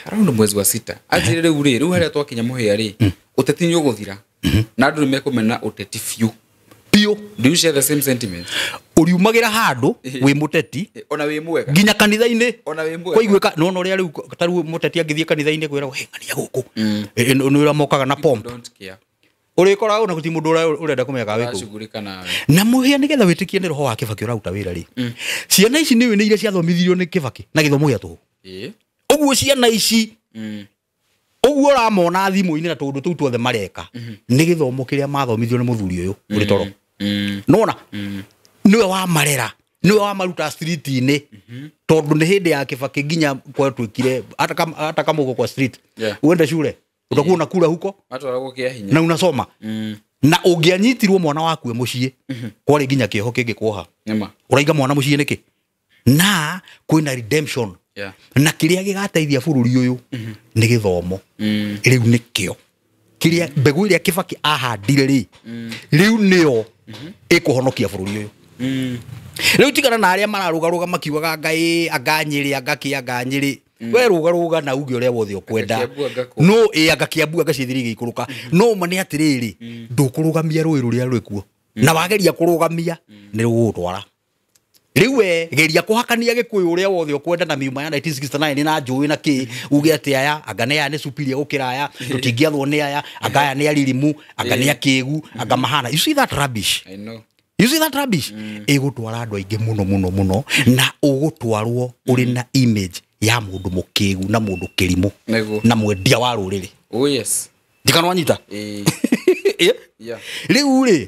around mwezi wa 6 anjĩrire rĩu rĩ, rĩu harĩa twakinya mũhĩa rĩ, ũteti nĩ ũgũthira na andũ nĩ mekũmena ũteti biũ
biũ.
Do you share the same sentiment?
Ũriumagĩra handũ wĩ mũteti
ona wĩ mwega
nginya kanitha-inĩ,
ona wĩ mwega
kwaiguĩka. Nĩwona ũrĩa rĩu ta rĩu mũteti angĩthiĩ kanitha-inĩ kwĩragwo hey, ng'ania gũkũ, nĩ ũrĩa mokaga na pomp. Ũrĩkoraga ona gũtirĩ mũndũ ũrenda kũmenya kana wĩ kũu. Na mũhĩa nĩgetha wĩtĩkie nĩ roho wa Kĩbakĩ ũraruta wĩra rĩ, ciana ici nĩũĩ nĩ iria ciathomithirio nĩ Kĩbakĩ na gĩthomo gĩa tũhũ. Ũguo ciana ici ũguo ũramona thimũ-inĩ na tũũndũ tũu tuothe mareka nĩ gĩthomo kĩrĩa mathomithirio nĩ mũthuri ũyũ ũrĩ toro. Nĩwona nĩwe wamarera, nĩwe wamaruta street-inĩ, tondũ nĩ hĩndĩ ya Kĩbakĩ nginya gwatuĩkire hata kama uko kwa street uende shule utakuwa unakula huko na unasoma. Na ũngĩanyitirwo mwana waku mũciĩ kwarĩ nginya kĩoho kĩngĩkuoha. Ũraiga mwana mũciĩ nĩkĩ? Na kwĩna redemption. Na kĩrĩa gĩgateithia bũrũri ũyũ nĩ gĩthomo. Rĩu nĩkĩo kĩrĩa mbegũ ĩrĩa Kĩbakĩ ahandire rĩ, rĩu nĩyo ĩkũhonokia bũrũri ũyũ. Rĩu tigana na arĩa mararũgarũga makiugaga anga anga Nyĩrĩ, anga kĩ, anga Nyĩrĩ. We rũgarũga na uge ũrĩa wothe ũkwenda. No anga Kĩambu, anga ciĩthiri igĩikũrũka. No ma nĩ atĩrĩrĩ, ndũkũrũgamia rũĩ rũrĩa rwĩ kuo. Na wageria kũrũgamia nĩ rũgũgũtwara. Rĩu we geria kũhakania Gĩkũyũ ũrĩa wothe ũkwenda na miuma ya 1969 na njũĩ na kĩ, uge atĩ aya anga nĩ aya nĩ superior gũkĩra aya, tũtingĩathwo nĩ aya, anga aya nĩ aririmu, anga nĩ akĩgu, anga mahana. You see that rubbish?
I know.
You see that rubbish? Ĩgũtwara andũ aingĩ mũno mũno mũno, na ũgũtwarwo ũrĩ na image ya mũndũ mũkĩgu na mũndũ kĩrimũ na mwendia wa rũrĩrĩ.
Oh yes.
Ndikanwanyita. Rĩu rĩ,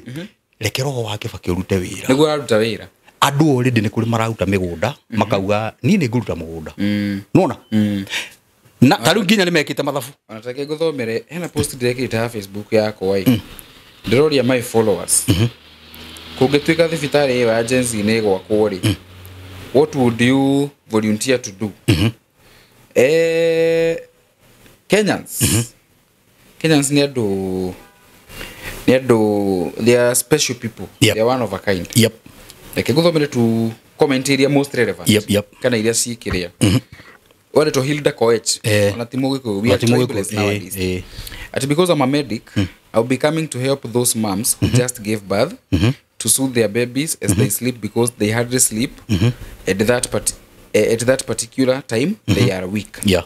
reke roho wa Kĩbakĩ ũrute wĩra.
Nĩguo araruta wĩra.
Andũ already nĩ kũrĩ mararuta mĩgũnda makauga niĩ nĩ ngũruta mũgũnda. Nĩwona? Na ta rĩu nginya nĩ mekĩte mathabu.
Ona ta reke ngũthomere, hena post ndĩrekĩrĩte ha Facebook yakwa ĩ. Ndĩroria my followers. Kũngĩtuĩka thibitarĩ ĩyo ya Gen Z nĩ ĩgwakwo rĩ, what would you volunteer to do? Kenyans. Kenyans nĩ andũ, they are special people.
Yep.
They are one of a kind.
Yep.
Reke ngũthomere tu comment iria most relevant.
Yep, yep.
Kana iria cikĩrĩa. Wandĩtwo Hilda Koech. Ona ti Mũgĩkũyũ. We are tribeless nowadays. Ati because I'm a medic, I'll be coming to help those moms who just gave birth to soothe their babies as they sleep, because they hardly sleep at that particular time. They are weak.
Yeah.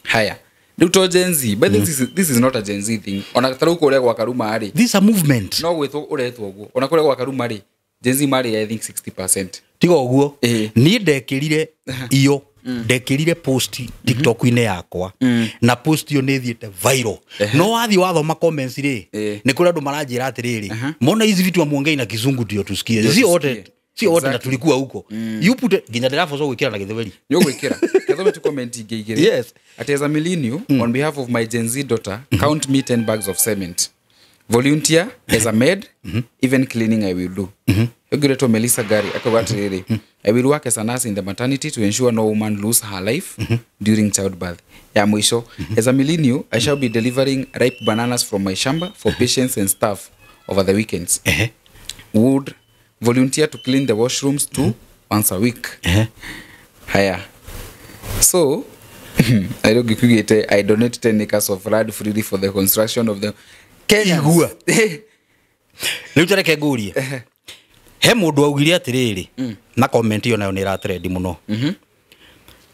Haya. Rĩu to Gen Z, but this is not a Gen Z thing. Ona ta rĩu kũrĩa gwa Karuma rĩ.
This is a movement.
No gwĩtwo ũretwo ũguo. Ona kũrĩa gwa Karuma rĩ, Gen Z marĩ I think 60%.
Tiga ũguo. Niĩ ndekĩrire iyo, ndekĩrire post TikTok-inĩ yakwa. Na post iyo nĩ ĩthiĩte viral. No wathiĩ wathoma comments rĩ, nĩ kũrĩ andũ maranjĩra atĩrĩrĩ, mbona hizi vitu amuongei na kizungu ndio tusikie. Si wote. Sio wote na
Exactly.
tulikuwa huko. You put it nginya ndĩraboco gwĩkĩra na gĩthweri.
Nĩ ũgwĩkĩra kethome tu comment ingĩ igĩrĩ.
Yes.
Ati as a millennial, on behalf of my Gen Z daughter, count me 10 bags of cement. Volunteer as a maid, even cleaning I will do. Ũngĩretwo Melissa Gary akauga atĩrĩrĩ, I will work as a nurse in the maternity to ensure no woman lose her life during childbirth. Ya mwisho, as a millennial, I shall be delivering ripe bananas from my shamba for patients and staff over the weekends.
Ehe.
Would volunteer to clean the washrooms too once a week.
Ehe.
Haya, so I don't ngikuigĩte, I donate 10 acres of land freely for the construction of the Kenyans.
Igua. Rĩu tareke ngũrie, he mũndũ augire atĩrĩrĩ na comment ĩyo nayo nĩ ĩratrendi mũno,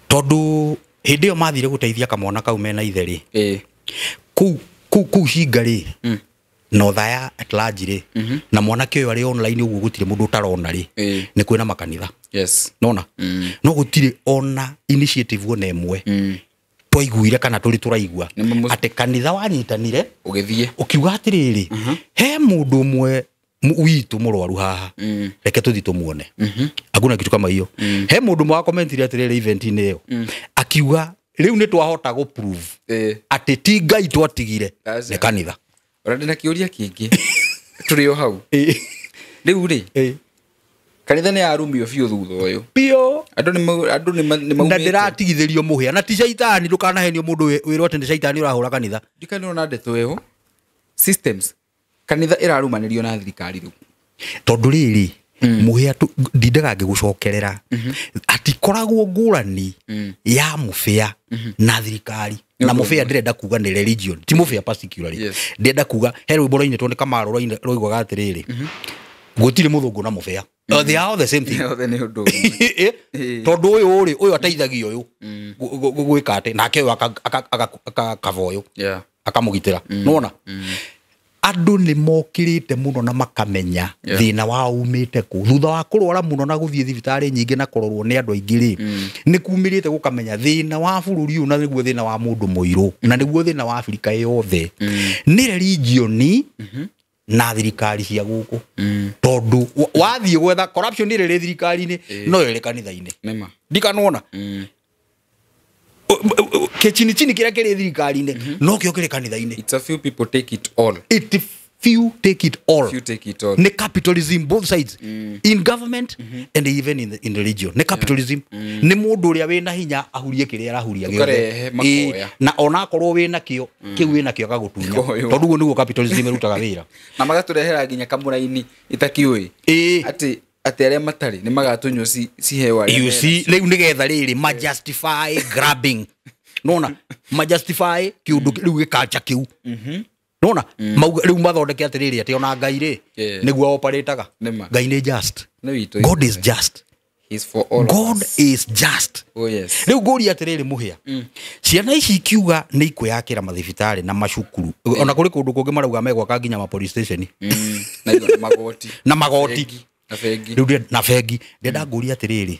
tondũ hĩndĩ ĩyo mathire gũteithia kamwana kau mena ithe rĩ,
Ĩĩ.
kũu cinga rĩ, na Othaya at large rĩ, na mwanake ũyũ arĩ online ũguo gũtirĩ mũndũ ũtarona rĩ,
Ĩĩ.
nĩ kwĩna makanitha.
Yes.
Nona no gũtirĩ ona initiative ona ĩmwe twaiguire kana tũrĩ tũraigua
Nĩ mamu-
atĩ kanitha wanyitanire
ũgĩthiĩ
ũkiuga atĩrĩrĩ, he mũndũ ũmwe witũ mũrwaru haha, reke tũthi tũmuone. Hakuna kitu kama hiyo. He mũndũ ũmwe wakomentire atĩrĩrĩ event-inĩ ĩyo, akiuga rĩu nĩ twahota gũ prove
Ĩĩ.
atĩ ti Ngai twatigire,
Aca.
nĩ kanitha.
Ona ndĩna kĩũria kĩngĩ tũrĩ o hau rĩu rĩ, kanitha nĩ yarumio biũ thutha ũyũ.
Biũ.
Andũ nĩ
Na
maumĩte.
ndĩratigithĩrio mũhĩa na ti caitani, ndũkanahenio mũndũ wĩrwo atĩ nĩ caitani ũrahũra kanitha.
Ndikana nĩrona ndeto ĩyo systems kanitha ĩrarumanĩrio na thirikari rĩu.
Tondũ rĩrĩ, mũhĩa ndindaga ngĩgũcokerera atikoragwo ngũrani ya mũbĩa na thirikari. Na
Nĩ ũndũ
mũbĩa
ũmwe.
ndĩrenda kuga nĩ religion, ti mũbĩa particularly.
Yes.
Ndĩrenda kuga he rwĩmbo rwainĩtwo nĩ Kamaru rwaiguaga atĩrĩrĩ, gũtirĩ mũthũngũ na mũbĩa. They are all the same thing.
Othe nĩ ũndũ ũmwe.
Tondũ ũyũ rĩ, ũyũ ateithagia ũyũ gwĩka atĩ nake ũyũ akakava ũyũ,
Yeah.
akamũgitĩra. Nĩwona andũ nĩ mokĩrĩte mũno na makamenya
Yeah.
thĩna wao umĩte kũ thutha wa kũrwara mũno na gũthiĩ thibitarĩ nyingĩ na kũrorwo nĩ andũ aingĩ rĩ, nĩ kumĩrĩte gũkamenya thĩna wa bũrũri ũyũ na nĩguo thĩna wa mũndũ mũirũ na nĩguo thĩna wa Afrika yothe nĩ religion na thirikari cia gũkũ, tondũ wathiĩ gwetha corruption ĩrĩ rĩ thirikari-inĩ no ĩrĩ kanitha-inĩ.
Nĩma.
Ndikanona kĩchini chini kĩrĩa kĩrĩ thirikari-inĩ no kĩo kĩrĩ kanitha-inĩ.
It's a few people take it all.
It few take it all.
Few take it all.
Nĩ capitalism both sides, in government and even in religion nĩ capitalism. Nĩ mũndũ ũrĩa wĩna hinya ahurie kĩrĩa arahuria gĩothe.
Ũkarehe makoya.
Ĩĩ, na onakorwo wĩna kĩo kĩu wĩna kĩo agagũtunya,
Koywo.
tondũ ũguo nĩguo capitalism ĩrutaga wĩra.
Na magatũrehera nginya kamũraini itakiũĩ
Ĩĩ.
atĩ arĩa matarĩ nĩ magatunywo ciheo arĩa
You
mena.
see, rĩu nĩgetha rĩrĩ majustify grabbing, nona majustify kĩũndũ rĩu gĩkalcha kĩu, nona mauga rĩu mathondeke atĩrĩrĩ atĩ ona Ngai rĩ,
Yeah.
nĩguo operataga.
Nĩma.
Ngai nĩ just.
Nĩ witũ.
God is just.
He's for all of
God
us.
is just.
Oh yes.
Rĩu ngũria atĩrĩrĩ mũhĩa, ciana ici ikiuga nĩ ikwĩyakĩra mathibitarĩ na macukuru, ona kũrĩ kũndũ kũngĩ marauga megwaka nginya ma police station.
Na igo- magoti.
Na magoti.
Bengi. Na bengi.
Rĩu na bengi. Ndĩrenda ngũria atĩrĩrĩ,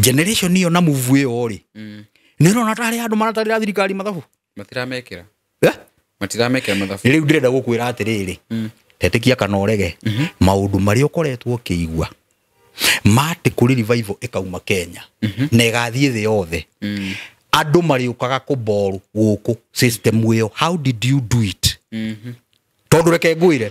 generation ĩyo na move ĩyo rĩ, nĩ ũrona tarĩ andũ maratarĩra thirikari mathabu?
Matiramekĩra.
Eh?
Matiramekĩra mathabu.
Rĩu ndĩrenda gũkwĩra atĩrĩrĩ, tetĩkia kana ũrege, maũndũ marĩa ũkoretwo ũkĩigua matĩ kũrĩ revival ĩkauma Kenya na ĩgathiĩ thĩ yothe, andũ marĩũkaga kũboru gũkũ system ĩyo. How did you do it? Tondũ reke ngwĩre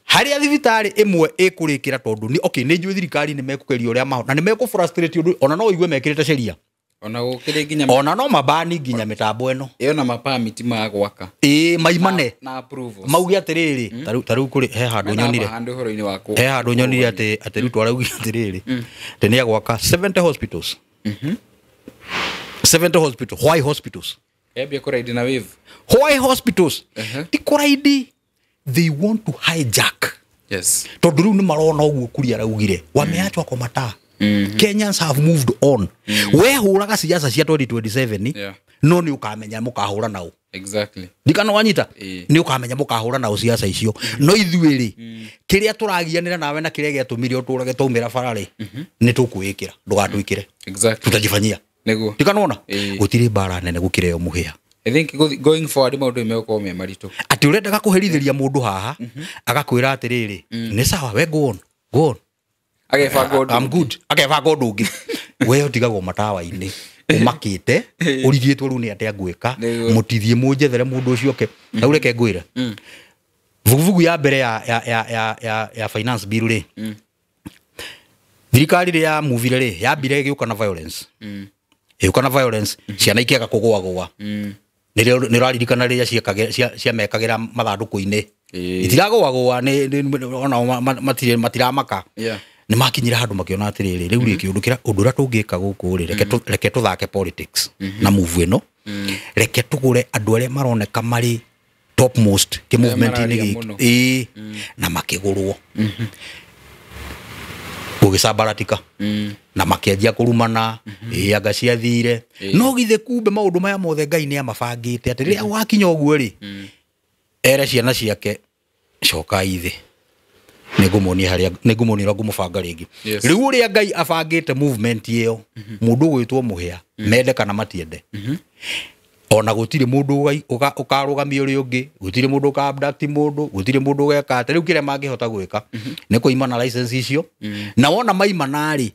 harĩa thibitarĩ ĩmwe ĩkũrĩkĩra, tondũ nĩ okay, nĩ njũĩ thirikari nĩ mekũgeria ũrĩa mahota na nĩ mekũ frustrate ũndũ ona no ũigue mekĩrĩte sheria.
Ona gũkĩrĩ nginya
Ona no mabani nginya mĩtambo ĩno.
ĩyo na mapamiti ma gwaka.
Ĩĩ, maimane.
Na approvals.
Mauge atĩrĩrĩ, ta rĩu kũrĩ he handũ
Mena
nyonire
handũ ũhoro-inĩ wa
he handũ nyonire atĩ Ruto araugire atĩrĩrĩ atĩ nĩ agwaka 70 hospitals, 70 hospitals. Why hospitals?
Embia kũraidi na wave.
Why hospitals? Ti kũraidi, they want to hijack.
Yes.
Tondũ rĩu nĩ marona ũguo Kuria araugire wameachwa kwa mataa. Kenyans have moved on. Wehũraga siasa cia 2027,
Yeah.
no nĩ ũkamenya mũkahũra nao.
Exactly.
Ndikana wanyita.
Ĩĩ.
Nĩ ũkamenya mũkahũra nao siasa icio, no ithuĩ rĩ, kĩrĩa tũragianĩra nawe na kĩrĩa gĩatũmire ũtũrage twaumĩra bara rĩ, nĩ tũkwĩĩkĩra ndũgatwĩkĩre.
Exactly.
Tutajifanyia.
Nĩguo.
Ndikanona
Ĩĩ.
gũtirĩ mbara nene gũkĩra ĩyo mũhĩa.
I think going forward maũndũ megũkorwo me maritũ.
Atĩ ũrendaga kũherithĩria mũndũ haha agakwĩra atĩrĩrĩ, nĩ sawa, we go on, go on.
Agebanga ũndũ.
I'm good. Akebanga ũndũ ũngĩ. We ũtigagwo matawa-inĩ ũmakĩte ũrigĩtwo rĩu nĩ atĩa ngwĩka,
Nĩguo.
mũtithie mũnjethere mũndũ ũcio oke. Rĩu reke ngwĩre, vuguvugu ya mbere ya finance bill rĩ, thirikari rĩ ya muvire rĩ, yambire ĩgĩũka na violence, ĩgĩũka na violence, ciana ikĩaga kũgũagũa. Nĩ ũraririkana rĩrĩa ciamekagĩra mathandũkũ-inĩ, itiragũagũa, onao matiramaka. Nĩ makinyire handũ makĩona atĩrĩrĩ, rĩu rĩ kĩũndũ kĩrĩa ũndũ ũrĩa tũngĩka gũkũ rĩ, reke tũthake politics na move ĩno, reke tũgũre andũ arĩa maroneka marĩ topmost kĩ movement-inĩ
mararia
gĩkĩ.
Mũno.
Ĩĩ, na makĩgũrwo gũgĩcambaratika na makĩanjia kũrumana, ĩĩ anga ciathire. No githĩ kumbe maũndũ maya mothe Ngai nĩ amabangĩte atĩ rĩrĩa gwakinya ũguo rĩ, ere ciana ciake, cokai thĩ, nĩngũmuonia harĩa, nĩngũmuonia ũrĩa ngũmũbanga rĩngĩ. Rĩu ũrĩa Ngai abangĩte movement ĩyo, mũndũ ũgwĩtwo Mũhĩa, mende kana matiende, ona gũtirĩ mũndũ ũkarũgamia ũrĩa ũngĩ, gũtirĩ mũndũ ũka abduct mũndũ, gũtirĩ mũndũ ũgeka atĩ. Rĩu kĩrĩa mangĩhota gwĩka nĩ kũimana license icio, na wona maimana rĩ,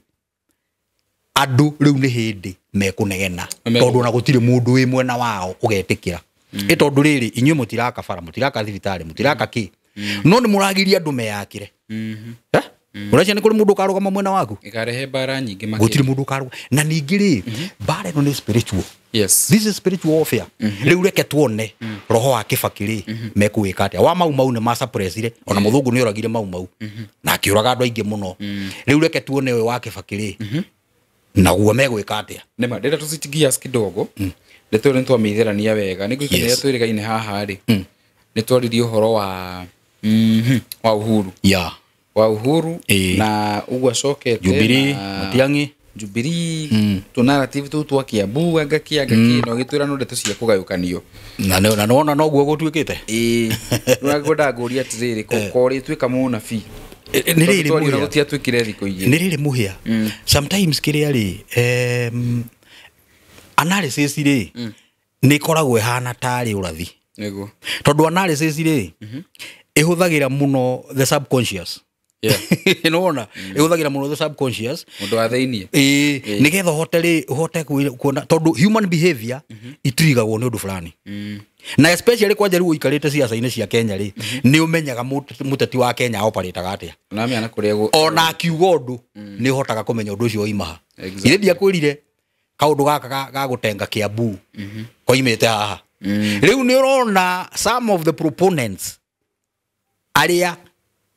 andũ rĩu nĩ hĩndĩ mekũnegena, tondũ ona gũtirĩ mũndũ wĩ mwena wao ũgetĩkĩra. Ĩ tondũ rĩrĩ, inyuĩ mũtiraka bara, mũtiraka thibitarĩ, mũtiraka kĩ, no nĩ mũragiria andũ meyakĩre. Ũreciria nĩ kũrĩ mũndũ ũkarũgama mwena waku?
Ĩkarehe mbara nyingĩ makĩria.
Gũtirĩ mũndũ ũkarũgama. Na ningĩ rĩ, mbara ĩno nĩ spiritual. This is spiritual warfare. Rĩu reke tuone roho wa Kĩbakĩ rĩ, mekũwĩka atĩa. Wa Mau Mau nĩ macapresire, ona mũthũngũ nĩ oragire Mau Mau na akĩũraga andũ aingĩ mũno. Rĩu reke tuone ũyũ wa Kĩbakĩ rĩ, naguo megwĩka atĩa.
Nĩma ndĩrenda tũciti gears kidogo, ndeto ĩyo nĩtwamĩitherania wega. Nĩ ngũikania twĩrĩgaine haha rĩ, nĩ twaririe ũhoro wa wa Uhuru, wa Uhuru na ũguo acokete
Jubilee,
na
Matiang'i.
Jubilee, tũ narrative tũu twa Kiambu, anga kĩ anga kĩ, na ũgĩtwĩra no ndeto cia kũgayũkanio.
Na nĩwona noguo gũtuĩkĩte.
Ĩĩ, nĩngwenda ngũrie atĩrĩrĩ, ko ũrĩtuĩka mũnabii?
Nĩ rĩrĩ
Tondũ twaria
Mũhĩa.
gũtiatuĩkire thikũ igĩrĩ.
Nĩ rĩrĩ Mũhĩa, sometimes kĩrĩa rĩ, analysis rĩ, nĩ ĩkoragwo ĩhana tarĩ ũrathi.
Nĩguo.
Tondũ analysis rĩ, ĩhũthagĩra mũno the subconscious. Nĩwona ĩhũthagĩra mũno the subconscious.
Mũndũ wa thĩiniĩ.
Ĩĩ, nĩgetha ũhote rĩ, ũhote kuona, tondũ human behavior itirigagwo nĩ ũndũ fulani, na especially kwanja rĩu ũikarĩte ciaca-inĩ cia Kenya rĩ, nĩ ũmenyaga mũteti wa Kenya operataga atĩa.
Ũramenya kũrĩa
Ona akiuga ũndũ, nĩ ũhotaga kũmenya ũndũ ũcio waima ha. Ithe ndiakwĩrire kaũndũ gaka ga gũtenga Kiambu koimĩte haha? Rĩu nĩ ũrona some of the proponents arĩa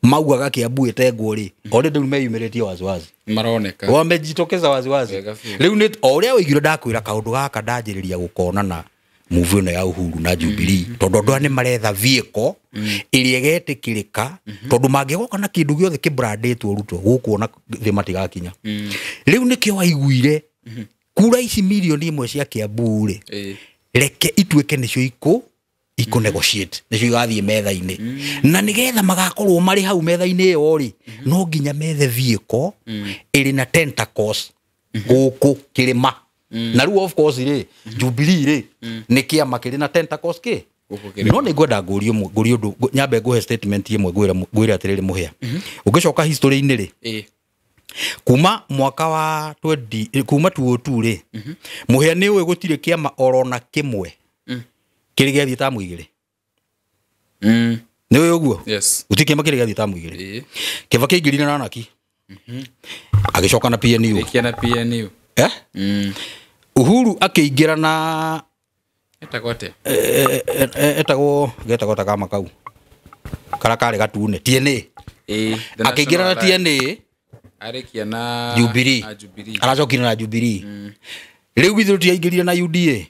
maugaga Kiambu ĩtengwo rĩ, already rĩu meyumĩrĩtie waziwazi.
Maroneka.
Wamejitokeza waziwazi.
Wega biũ.
Rĩu nĩ o ũrĩa ũigire ndakwĩra kaũndũ gaka ndanjĩrĩria gũkona na move ĩno ya Uhuru na Jubilee, tondũ andũ aya nĩ maretha vehicle ĩrĩa ĩgetĩkĩrĩka, tondũ mangĩgoka na kĩndũ gĩothe kĩbrandĩtwo Ruto gũkũ ona thĩ matigakinya. Rĩu nĩkĩo waiguire kura ici 1 million cia Kiambu rĩ, reke ituĩke nĩcio ikũ negotiate, nĩcio igathiĩ metha-inĩ, na nĩgetha magakorwo marĩ hau metha-inĩ ĩyo rĩ, no nginya methe vehicle ĩrĩ na tentacles gũkũ kĩrĩma. Na rĩu of course rĩ, Jubilee rĩ, nĩ kĩama kĩrĩ na tentacles kĩ
Gũkũ kĩrĩma.
No nĩ ngwenda ngũrie ngũrie ũndũ, nyambe ngũhe statement ĩmwe, ngwĩre atĩrĩrĩ Mũhĩa, ũngĩcoka history-inĩ rĩ, kuma mwaka wa 20 kuma 2002 rĩ, Mũhĩa nĩ ũĩ gũtirĩ kĩama orona kĩmwe kĩrĩ gĩathiĩ tamu igĩrĩ? Nĩ ũĩ ũguo?
Yes.
Gũtirĩ kĩama kĩrĩ gĩathiĩ tamu igĩrĩ. Kĩbakĩ aingĩrire na Anaki, agĩcoka na PNU.
Rĩkia na PNU.
Eh? Uhuru akĩingĩra na
Etagwo atĩa?
Etagwo getagwo ta kama kau karĩa karĩ gatune, TNA.
The
Akĩingĩra na
National Alliance.
TNA.
Arĩkia na
Jubilee.
Na Jubilee.
Aracokire na Jubilee. Rĩu githĩ tũtiaingĩrire na UDA?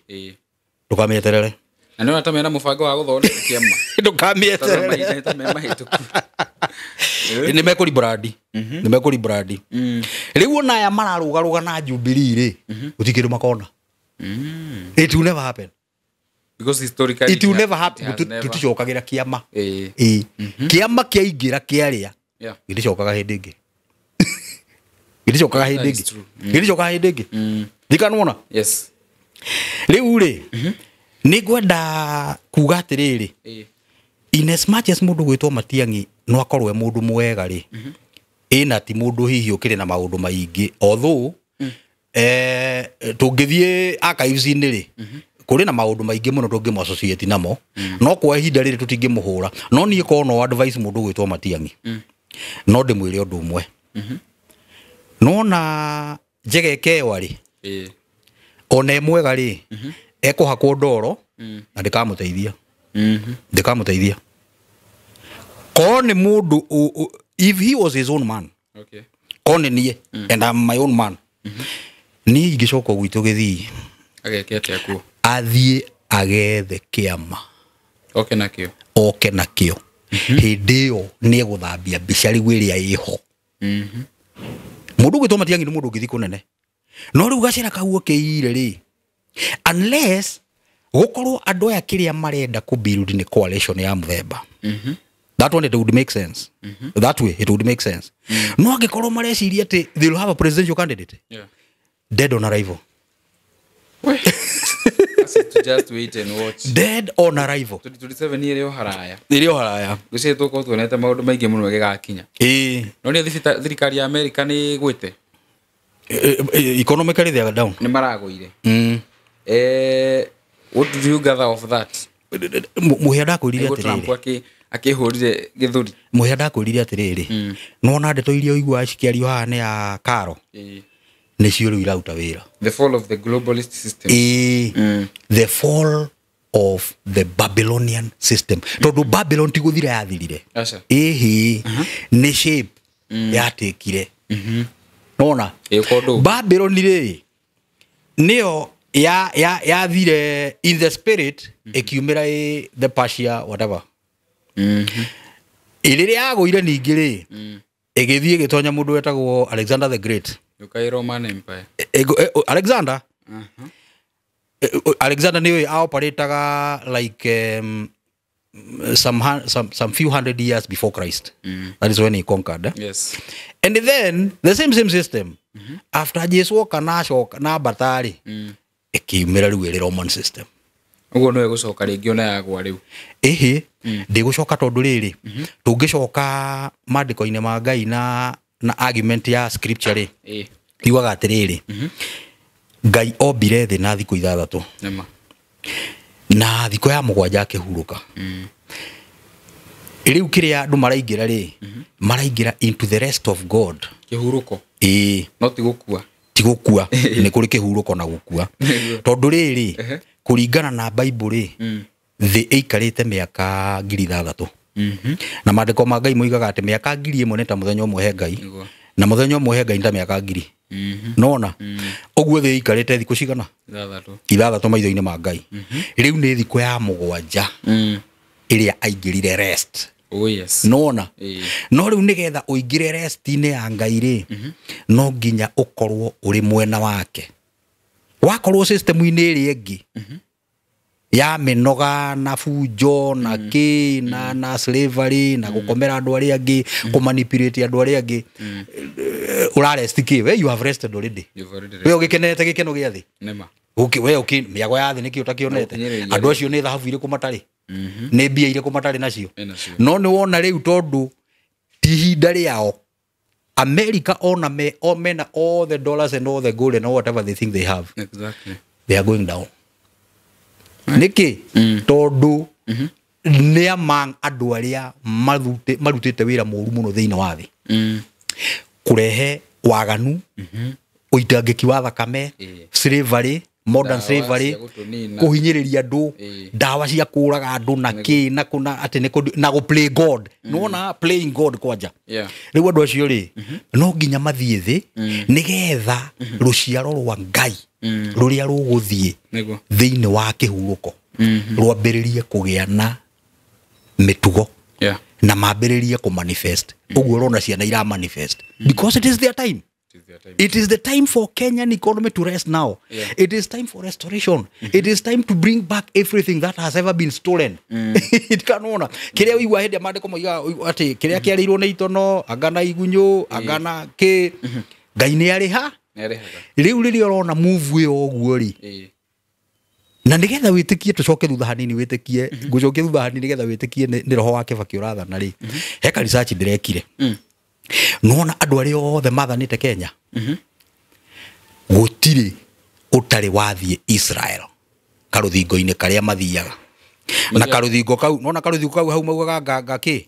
Ndũkamĩeterere.
Na nĩ ta mena mũbango wa gũthondeka kĩama.
Ndũkamĩeterere.
Mahinda ta me mahĩtũku.
Nĩ mekũribrandi, nĩ mekũribrandi. Rĩu ona aya mararũgarũga na Jubilee rĩ, gũtirĩ kĩndũ makona. It will never happen.
Because historically
It will never
it
happen.
has never.
Tũticokagĩra kĩama.
Ĩĩ.
Ĩĩ, kĩama kĩaingĩra kĩarĩa, gĩticokaga hĩndĩ ĩngĩ, gĩticokaga hĩndĩ
That is
ĩngĩ.
true.
Gĩticokaga hĩndĩ ĩngĩ ndikanona. Rĩu rĩ, nĩ ngwenda kuga atĩrĩrĩ, in as much as mũndũ gwĩtwo Matiang'i no akorwo e mũndũ mwega rĩ, Ĩna ti mũndũ hihi ũkĩrĩ na maũndũ maingĩ, although tũngĩthiĩ archives-inĩ rĩ, kũrĩ na maũndũ maingĩ mũno tũngĩmũ associate namo, no kwa ihinda rĩrĩ tũtingĩmũhũra. No niĩ korwo no advice mũndũ gwĩtwo Matiang'i, no ndĩmwĩre ũndũ ũmwe. Nona njegeke ĩyo rĩ, ona ĩ mwega rĩ, ekũhakwo ndoro na ndĩkamũteithia. Ndĩkamũteithia. Korwo nĩ mũndũ if he was his own man, korwo nĩ niĩ and I'm my own man, niĩ ingĩcoka gwitũ Gĩthii.
Ageke atĩa kuo?
Athiĩ agethe kĩama.
Oke nakĩo.
Oke nakĩo. Hĩndĩ ĩyo nĩ egũthambia mbica rĩu ĩrĩa ĩho. Mũndũ ũgwĩtwo Matiang'i nĩ mũndũ ũngĩthiĩ kũnene, no rĩu gacĩra kau okĩire rĩ, unless gũkorwo andũ aya kĩrĩa marenda kũ build nĩ coalition ya mũthemba. That one, it would make sense. That way it would make sense. No angĩkorwo mareciria atĩ they will have a presidential candidate, dead on arrival.
We. That's to just wait and watch.
Dead on arrival.
2027 ĩrĩ o haraya.
Ĩrĩ o haraya.
Gwĩciria tũkorwo tuonete maũndũ maingĩ mũno gĩgakinya. No nĩ thirikari ya Amerika nĩ ĩgwĩte.
Economically they are down.
Nĩ maragũire. What do you gather of that?
Mũhĩa ndakwĩrire
Nĩguo Trump
atĩrĩrĩ.
Akĩhũrire gĩthũri.
Mũhĩa ndakwĩrire atĩrĩrĩ, nona ndeto iria ũiguaga cikĩario haha nĩ ya Karo, nĩcio rĩu iraruta wĩra.
The fall of the globalist system.
Ĩĩ, the fall of the Babylonian system, tondũ Babylon ti gũthira yathirire.
Aca.
Ĩhĩ, nĩ shape yatikire nona.
Ĩĩ, ũkorwo ndũ.
Babylon rĩ, nĩyo ya ya yathire in the spirit, ĩkiumĩra ĩ the Persia, whatever. Rĩrĩa yagũire ningĩ rĩ, ĩgĩthiĩ ĩgĩtonya mũndũ wetagwo Alexander the Great.
Yũka Roman Empire.
Alexander. Alexander nĩ aoperataga like some few hundred years before Christ. That is when he conquered, eh?
Yes.
And then the same system, after Jesu oka na acoka na ambata rĩ, ĩkiumĩra rĩu ĩrĩ Roman system.
Ũguo nĩwe gũcoka rĩngĩ ona yagwa rĩu.
Ĩhĩ, ndĩgũcoka, tondũ rĩrĩ, tũngĩcoka maandĩko-inĩ ma Ngai na argument ya scripture rĩ, yugaga atĩrĩrĩ, Ngai ombire thĩ na thikũ 6.
Nĩma.
Na thikũ ya 7 akĩhurũka. Rĩu kĩrĩa andũ maraingĩra rĩ, maraingĩra into the rest of God.
Kĩhurũko.
Ĩĩ.
No ti gũkua.
Ti gũkua, nĩ kũrĩ kĩhurũko na gũkua. Tondũ rĩrĩ, kũringana na Bible rĩ, thĩ ĩikarĩte mĩaka 6,000. Na maandĩko ma Ngai moigaga atĩ mĩaka 1,000 nĩ ta mũthenya ũmwe he Ngai, na mũthenya ũmwe he Ngai nĩ ta mĩaka 1,000. Nona ũguo thĩ ĩikarĩte thikũ cigana?
6.
6 maitho-inĩ ma Ngai. Rĩu nĩ thikũ ya 7 ĩrĩa aingĩrire rest.
Oh yes.
Nona no rĩu nĩgetha ũingĩre rest-inĩ ya Ngai rĩ, no nginya ũkorwo ũrĩ mwena wake. Wakorwo system-inĩ ĩrĩa ĩngĩ ya mĩnoga na bunjo na kĩ na slavery na gũkomera andũ arĩa angĩ, kũmanipulate andũ arĩa angĩ, ũrarest kĩ? We, you have rested already.
You've already
We ũgĩkenete gĩkeno gĩa thĩ.
Nĩma.
Ũkĩ we ũkĩ mĩago ya thĩ nĩkĩ ũtakĩonete?
Ũkinyĩrĩria.
Andũ acio nĩ thahabu irĩkũ matarĩ, nĩ mbia irĩkũ matarĩ nacio?
Menacio.
No nĩ wona rĩu, tondũ ti ihinda rĩao, America ona me o mena all the dollars and all the gold and all whatever they think they have, they are going down. Nĩkĩ? Tondũ nĩ among andũ arĩa marutĩte wĩra mũru mũno thĩinĩ wa thĩ, kũrehe waganu, ũitangĩki wa thakame, slavery, modern
Ndawa
slavery,
cia gũtũnina.
Kũhinyĩrĩria andũ, ndawa cia kũraga andũ na kĩ na kũna atĩ nĩ na gũ play God. Nĩwona playing God kwanja. Rĩu andũ acio rĩ, no nginya mathiĩ thĩ nĩgetha rũciaro rwa Ngai rũrĩa rũgũthiĩ thĩinĩ wa kĩhurũko rwambĩrĩrie kũgĩa na mĩtugo na mambĩrĩrie kũ manifest. Ũguo ũrona ciana ira manifest because it is their time.
It is their time.
It is the time for Kenyan economy to rest now. It is time for restoration. It is time to bring back everything that has ever been stolen. Ndikanona kĩrĩa ũigua hĩndĩ ĩrĩa maandĩko moigaga atĩ kĩrĩa kĩarĩirwo nĩ itono, anga na igunyũ, anga na kĩ, Ngai nĩ arĩha.
Nĩarĩhaga.
Rĩu rĩrĩa ũrona move ĩyo ũguo rĩ, na nĩgetha wĩtĩkie, tũcoke thutha hanini wĩtĩkie, ngũcokie thutha hanini nĩgetha wĩtĩkie nĩ roho wa Kĩbakĩ ũrathana rĩ, he ka research ndĩrekire. Nona andũ arĩa othe mathanĩte Kenya gũtirĩ ũtarĩ wathiĩ Israel karũthingo-inĩ karĩa mathiaga na karũthingo kau nona karũthingo kau hau maugaga nga kĩ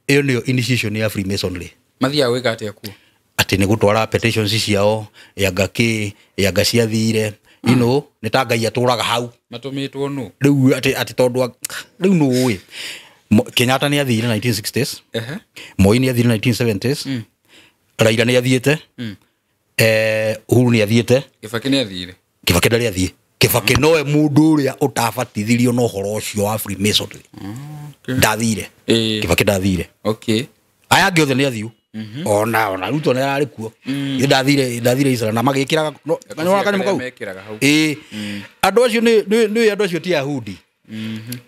ĩyo nĩyo initiation ya Freemasonry.
Mathiaga gwĩka atĩa kuo?
Atĩ nĩ gũtwara petitions ciao yanga kĩ yanga ciathire you know nĩ ta Ngai atũraga hau
matũmĩtwo nũ
rĩu atĩ tondũ rĩu nũĩ Kenyatta nĩ athire 1960s, Moi nĩ athire 1970s, Raila nĩ athiĩte, Uhuru nĩ athiĩte,
Kibaki nĩ athire.
Kibaki ndarĩ athiĩ. Kibaki nowe mũndũ ũrĩa ũtabatithirio na ũhoro ũcio wa Freemasonry. Ndathire. Kibaki ndathire.
Okay.
Aya angĩ othe nĩ athiu. Ona Ruto nĩ ararĩ kuo. Ndathire Israel na magĩkĩraga nĩ kanyamũ kau. Ĩĩ. Andũ acio nĩ andũ acio ti Yahudi.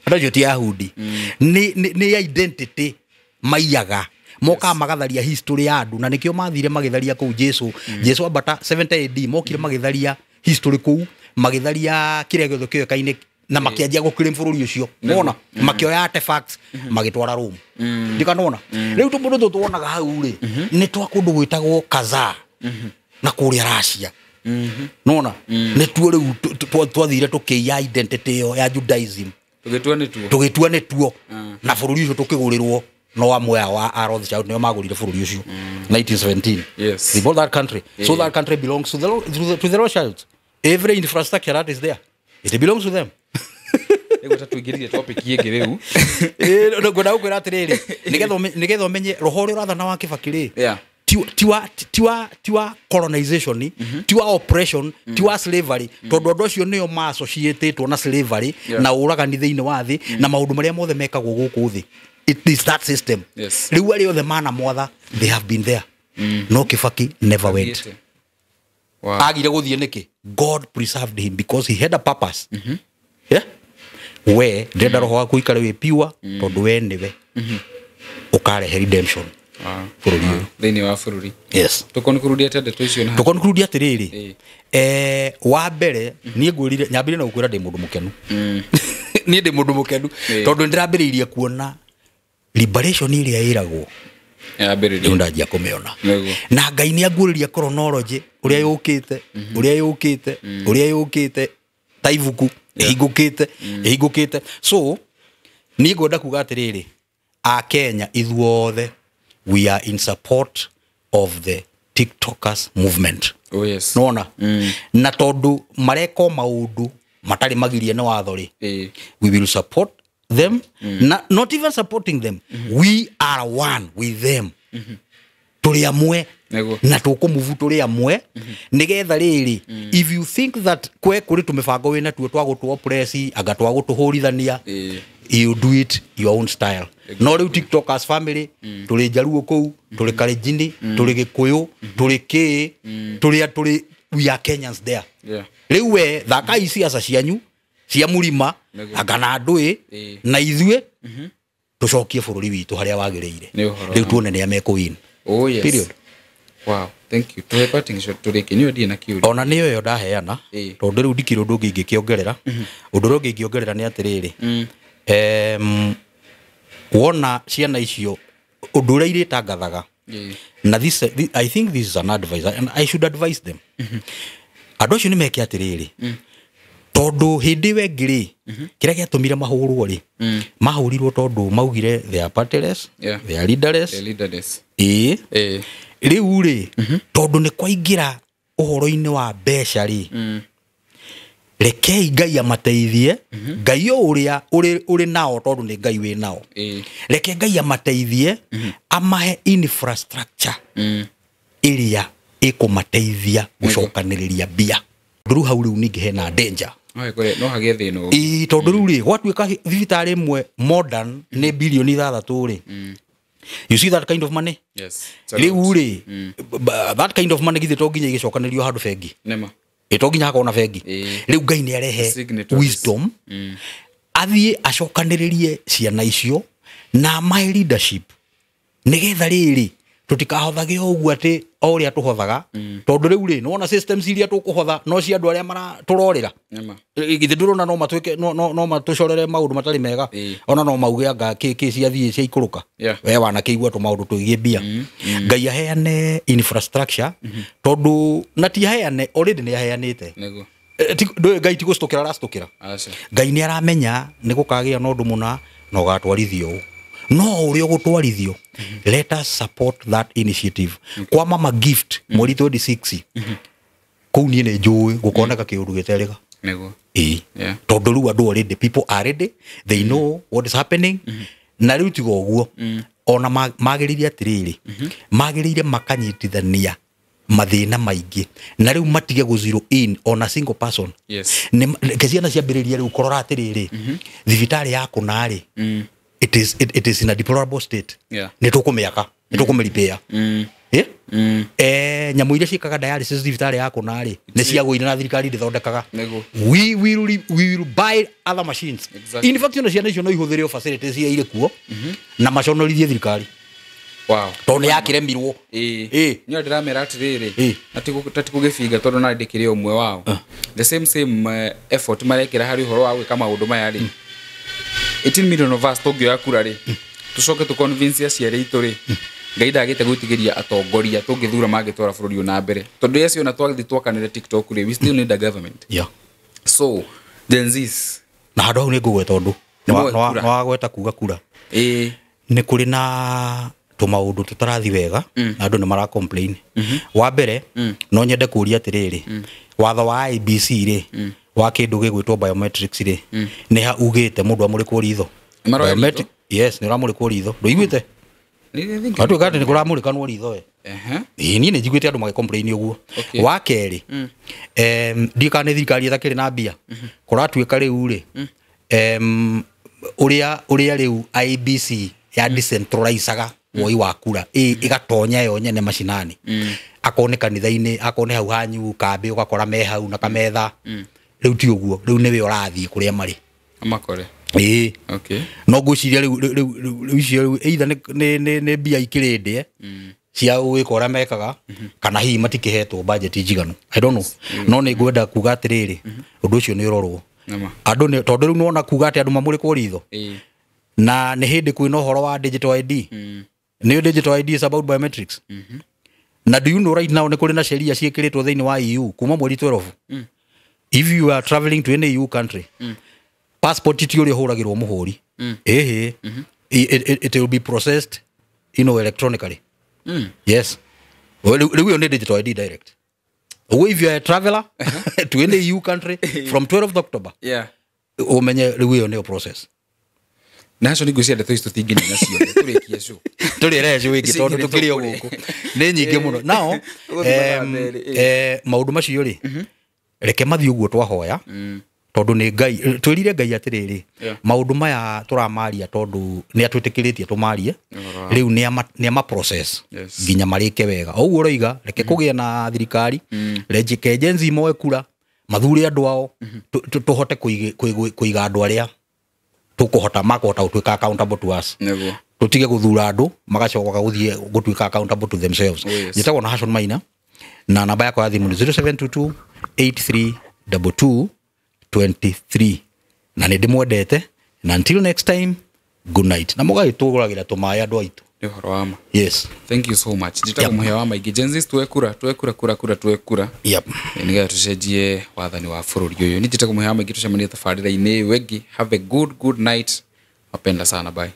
Andũ acio ti Yahudi. Nĩ identity maiyaga. Moka magatharia history ya andũ na nĩkĩo mathire magĩtharia kũu Jesu. Jesu ambata 70 AD mokire magĩtharia history kũu, magĩtharia kĩrĩa gĩothe kĩoĩkaine na makĩanjia gũclaim bũrũri ũcio. Wona makĩoya artifacts magĩtwara Rome. Ndikanona rĩu tũmũndũ tũtũ tuonaga hau rĩ nĩ twa kũndũ gwĩtagwo Kazaa na kũrĩa Russia. Nona nĩ tuo rĩu twathire tũkĩiya identity ĩyo ya Judaism tũgĩtua nĩ tuo na bũrũri ũcio tũkĩgũrĩrwo no amwe a Rothschild nĩo magũrire bũrũri ũcio 1917.
Yes.
They bought that country. So that country belongs to the Rothschilds. Every infrastructure that is there, it belongs to them.
Ego tatuingĩrire topic ĩngĩ rĩu.
Ngwenda gũkwĩra atĩrĩrĩ, nĩgetha ũmenye roho ũrĩa ũrathana wa Kibaki rĩ, ti wa colonization, ti wa oppression, ti wa slavery, tondũ andũ acio nĩo ma-associatĩtwo na slavery na ũragani thĩinĩ wa thĩ na maũndũ marĩa mothe mekagwo gũkũ thĩ. It is that system. Rĩu arĩa othe manamwatha, they have been there. No Kibaki never went.
Wow.
Agire gũthiĩ nĩkĩ? God preserved him because he had a purpose. Yeah? We ndĩrenda roho waku ikare wĩ pure tondũ we nĩwe ũkarehe redemption bũrũri ũyũ
thĩinĩ wa bũrũri.
Yes.
Tũkonklude atĩa ndeto icio na
tũkonklude atĩrĩrĩ, wa mbere niĩ ngwĩrire nyambĩrĩrie na gũkwĩra ndĩ mũndũ mũkenu. Niĩ ndĩ mũndũ mũkenu tondũ nĩndĩrambĩrĩirie kuona liberation ĩrĩa ĩragwo
yambĩrĩria
ndanjia kũmĩona na Ngai nĩ anguũrĩria chronology ũrĩa yũkĩte ũrĩa yũkĩte ũrĩa yũkĩte ta ibuku ĩhingũkĩte ĩhingũkĩte. So niĩ ngwenda kuga atĩrĩrĩ, a Kenya ithuothe we are in support of the TikTokers movement.
Oh yes.
Nona na tondũ mareka maũndũ matarĩ magirie nĩ watho rĩ, we will support them. Not even supporting them, we are one with them. Tũrĩ amwe na tũkũmove tũrĩ amwe nĩgetha rĩrĩ, if you think that kwe kũrĩ tũmĩbango wĩna tuo twa gũtũ oppress anga twa gũtũhũrithania, you do it your own style. No rĩu TikTokers family tũrĩ Njaruo kũu, tũrĩ Kalenjin, tũrĩ Gĩkũyũ, tũrĩ kĩ, tũrĩ we are Kenyans there. Rĩu we thakai ciaca cianyu cia mũrima anga na ndũĩ na ithuĩ tũcokie bũrũri witũ harĩa wagĩrĩire. Rĩu tuone nĩa mekũwin.
Oh yes.
Period.
Wow, thank you. Tuhe parting shot tũrĩkie nĩ ũndie na kĩũria.
Ona nĩyo ĩyo ndaheana tondũ rĩu ndikĩrĩ ũndũ ũngĩ ingĩkĩongerera. Ũndũ ũrĩa ũngĩ ingĩongerera nĩ atĩrĩrĩ, wona ciana icio ũndũ ũrĩa irĩtangathaga na this, I think this is an advice and I should advise them. Andũ acio nĩ meke atĩrĩrĩ, tondũ hĩndĩ ĩyo ĩngĩ rĩ, kĩrĩa gĩatũmire mahũrwo rĩ, mahũrirwo tondũ maugire they are partyless, they are leaderless. Ĩĩ. Rĩu rĩ, tondũ nĩ kwaingĩra ũhoro-inĩ wa mbeca rĩ, rekei Ngai amateithie, Ngai o ũrĩa ũrĩ nao tondũ nĩ Ngai wĩ nao. Reke Ngai amateithie, amahe infrastructure ĩrĩa ĩkũmateithia gũcokanĩrĩria mbia. Rĩu hau rĩu ningĩ hena danger.
No hagĩe thĩna.
Ĩĩ, tondũ rĩu rĩ, gwatuĩka thibitarĩ ĩmwe modern nĩ bilioni 6 rĩ. You see that kind of money?
Yes.
Rĩu rĩ, that kind of money githĩ to nginya igĩcokanĩrio handũ bengi.
Nĩma.
Ĩ to nginya hakorwo na bengi. Rĩu Ngai nĩ arehe wisdom, athiĩ acokanĩrĩrie ciana icio na amahe leadership nĩgetha rĩrĩ Tutikahothage o ũguo atĩ o ũrĩa tũhothaga, tondũ rĩu rĩ nĩwona systems iria tũkũhotha no cia andũ arĩa tũrorĩra.
Nĩma.
Githĩ ndũrona no matuĩke no matũcorere maũndũ matarĩ mega? Ona no mauge anga kĩ ciathiĩ ciaikũrũka. We wanakĩigua tũmaũndũ twĩgiĩ mbia. Ngai aheane infrastructure, tondũ na ti aheane, already nĩ aheanĩte.
Nĩguo.
Ndũĩ Ngai ti gũcitũkĩra aracitũkĩra.
Aca.
Ngai nĩ aramenya nĩ gũkagĩa na ũndũ mũna na ũgatwarithio ũũ, no ũrĩa ũgũtwarithio, let us support that initiative. Kwa Mama Gift mweri 26 kũu niĩ nĩ njũĩ gũkoneka kĩũndũ gĩterĩga.
Nĩguo.
Ĩĩ.
Yeah.
Tondũ rĩu andũ already, people are ready, they know what is happening. Na rĩu tiga ũguo, ona magĩrĩire atĩrĩrĩ, magĩrĩire makanyitithania mathĩna maingĩ na rĩu matige gũ zero in on a single person.
Yes.
Reke ciana ciambĩrĩrie rĩu kũrora atĩrĩrĩ, thibitarĩ ya kũna rĩ, it is in a deplorable state.
Yeah.
Nĩ tũkũmĩaka, nĩ tũkũmĩripĩa. Nyamũ iria ciĩkaga dialysis thibitarĩ ya kũna rĩ, nĩ ciagũire na thirikari ndĩthondekaga.
Nĩguo.
We will buy other machines.
Exactly.
In fact, ona ciana icio no ihũthĩre o facilities iria irĩ kuo na maconorithie thirikari.
Wow.
Tondũ nĩ yakĩremirwo.
Ĩĩ.
Ĩĩ.
Nĩ ndĩramera atĩrĩrĩ,
Ĩĩ.
na ti gũgĩbinga tondũ na ndĩkĩrĩ ũmwe wao. The same effort marekĩra harĩ ũhoro wa gwĩka maũndũ maya rĩ, 18 million of us tũngĩoya kura rĩ, tũcoke tũ convince aciari aitũ rĩ, Ngai ndagĩte gwĩtigĩria atongoria tũngĩthura mangĩtwara bũrũri ũyũ na mbere, tondũ yes, ona twagĩthiĩ twakanĩre TikTok rĩ, we still need a government.
Yeah.
So Gen Zs,
Na handũ hau nĩ ngũgweta ũndũ.
Nĩ kura.
Nĩ wagweta kuga kura.
Ĩĩ.
Nĩ kũrĩ na tũmaũndũ tũtarathi wega na andũ nĩ mara complain. Wa mbere, no nyende kũria atĩrĩrĩ, watho wa IEBC rĩ, wa kĩndũ gĩgwĩtwo biometrics rĩ, nĩ ha ugĩte mũndũ amũrĩkwo ritho?
Maroya ritho?
Yes, nĩ ũramũrĩkwo ritho, ndũiguĩte?
Nĩ- I think-
Watuĩka atĩ nĩ kũramũrĩkanwo ritho we.
Ehe.
Ĩĩ, niĩ nĩ njiguĩte andũ magĩ complain ũguo.
Okay.
Wa kerĩ, ndiũĩ kana nĩ thirikari ĩtakĩrĩ na mbia, kũratuĩka rĩu rĩ, ũrĩa rĩu IEBC ya decentralizaga woi wa kura, ĩgatonya yo nyene macinani, akorwo nĩ kanitha-inĩ, akorwo nĩ hau hanyu kambĩ, ũgakora me hau na kametha. Rĩu ti ũguo, rĩu nĩwe ũrathiĩ kũrĩa marĩ.
Amakore.
Ĩĩ.
Okay.
No ngwĩciria rĩu icio rĩu either nĩ mbia ikĩrĩ ndĩe cia gwĩka ũrĩa mekaga, kana hihi matikĩhetwo budget njiganu, I don't know. No nĩ ngwenda kuga atĩrĩrĩ, ũndũ ũcio nĩ ũrorwo.
Nĩma.
Andũ nĩ tondũ rĩu nĩwona kuga atĩ andũ mamũrĩkwo ritho,
Ĩĩ.
na nĩ hĩndĩ kwĩna ũhoro wa digital ID. Nĩ digital ID is about biometrics. Na do you know right now nĩ kũrĩ na sheria ciĩkĩrĩtwo thĩinĩ wa EU kuma mweri 12? If you are traveling to any EU country, passport ti ũrĩa ũhũragĩrwo mũhũri. Ĩhĩ. It will be processed electronically. Yes. Well, rĩu ĩyo nĩ digital ID direct. Ũguo if you are a traveler to any EU country from 12th October,
Yeah.
ũmenye rĩu ĩyo nĩyo process.
Na acio nĩ ngwĩciria ndeto ici tũtingĩnina ciothe tũrĩkie show.
Tũrĩrehe show ĩngĩ tondũ
Ici
tũkĩrĩ o
igĩrĩ
gũkũ nĩ nyingĩ mũno nao.
Tũgũthiĩ mathaa merĩ,
Maũndũ macio rĩ, reke mathiĩ ũguo twahoya, tondũ nĩ Ngai twĩrire Ngai atĩrĩrĩ,
Yeah.
maũndũ maya tũramaria tondũ nĩ atwĩtĩkĩrĩtie tũmarie.
Ũhoro wa-
Rĩu nĩ ama process
Yes.
nginya marĩke wega. O ũguo ũroiga, reke kũgĩe na thirikari, reke Gen Z moe kura, mathure andũ ao, tũhote kũiga andũ arĩa tũkũhota makũhota gũtuĩka accountable to us.
Nĩguo.
Tũtige gũthura andũ magacoka gũthiĩ gũtuĩka accountable to themselves.
Oh, yes.
Njĩtagwo na Hashon Maina, na namba yakwa ya thimũ nĩ 0722 8322 23, na nĩ ndĩmwendete, na until next time, good night, na mũgagĩtũgũragĩra tũmaĩ andũ aitũ.
Nĩ ũhoro wa ma.
Yes.
Thank you so much. Njĩtagwo
Yep.
mũhĩa wa maingĩ. Gen Zs, tuoe kura, tuoe kura, kura, kura, tuoe kura.
Yep.
Nĩgetha tũcenjie wathani wa bũrũri ũyũ. Nĩ njĩtagwo mũhĩa wa maingĩ, tũcemanie tabarĩra-inĩ ĩyo ĩngĩ. Have a good night. Mapenda sana, bye.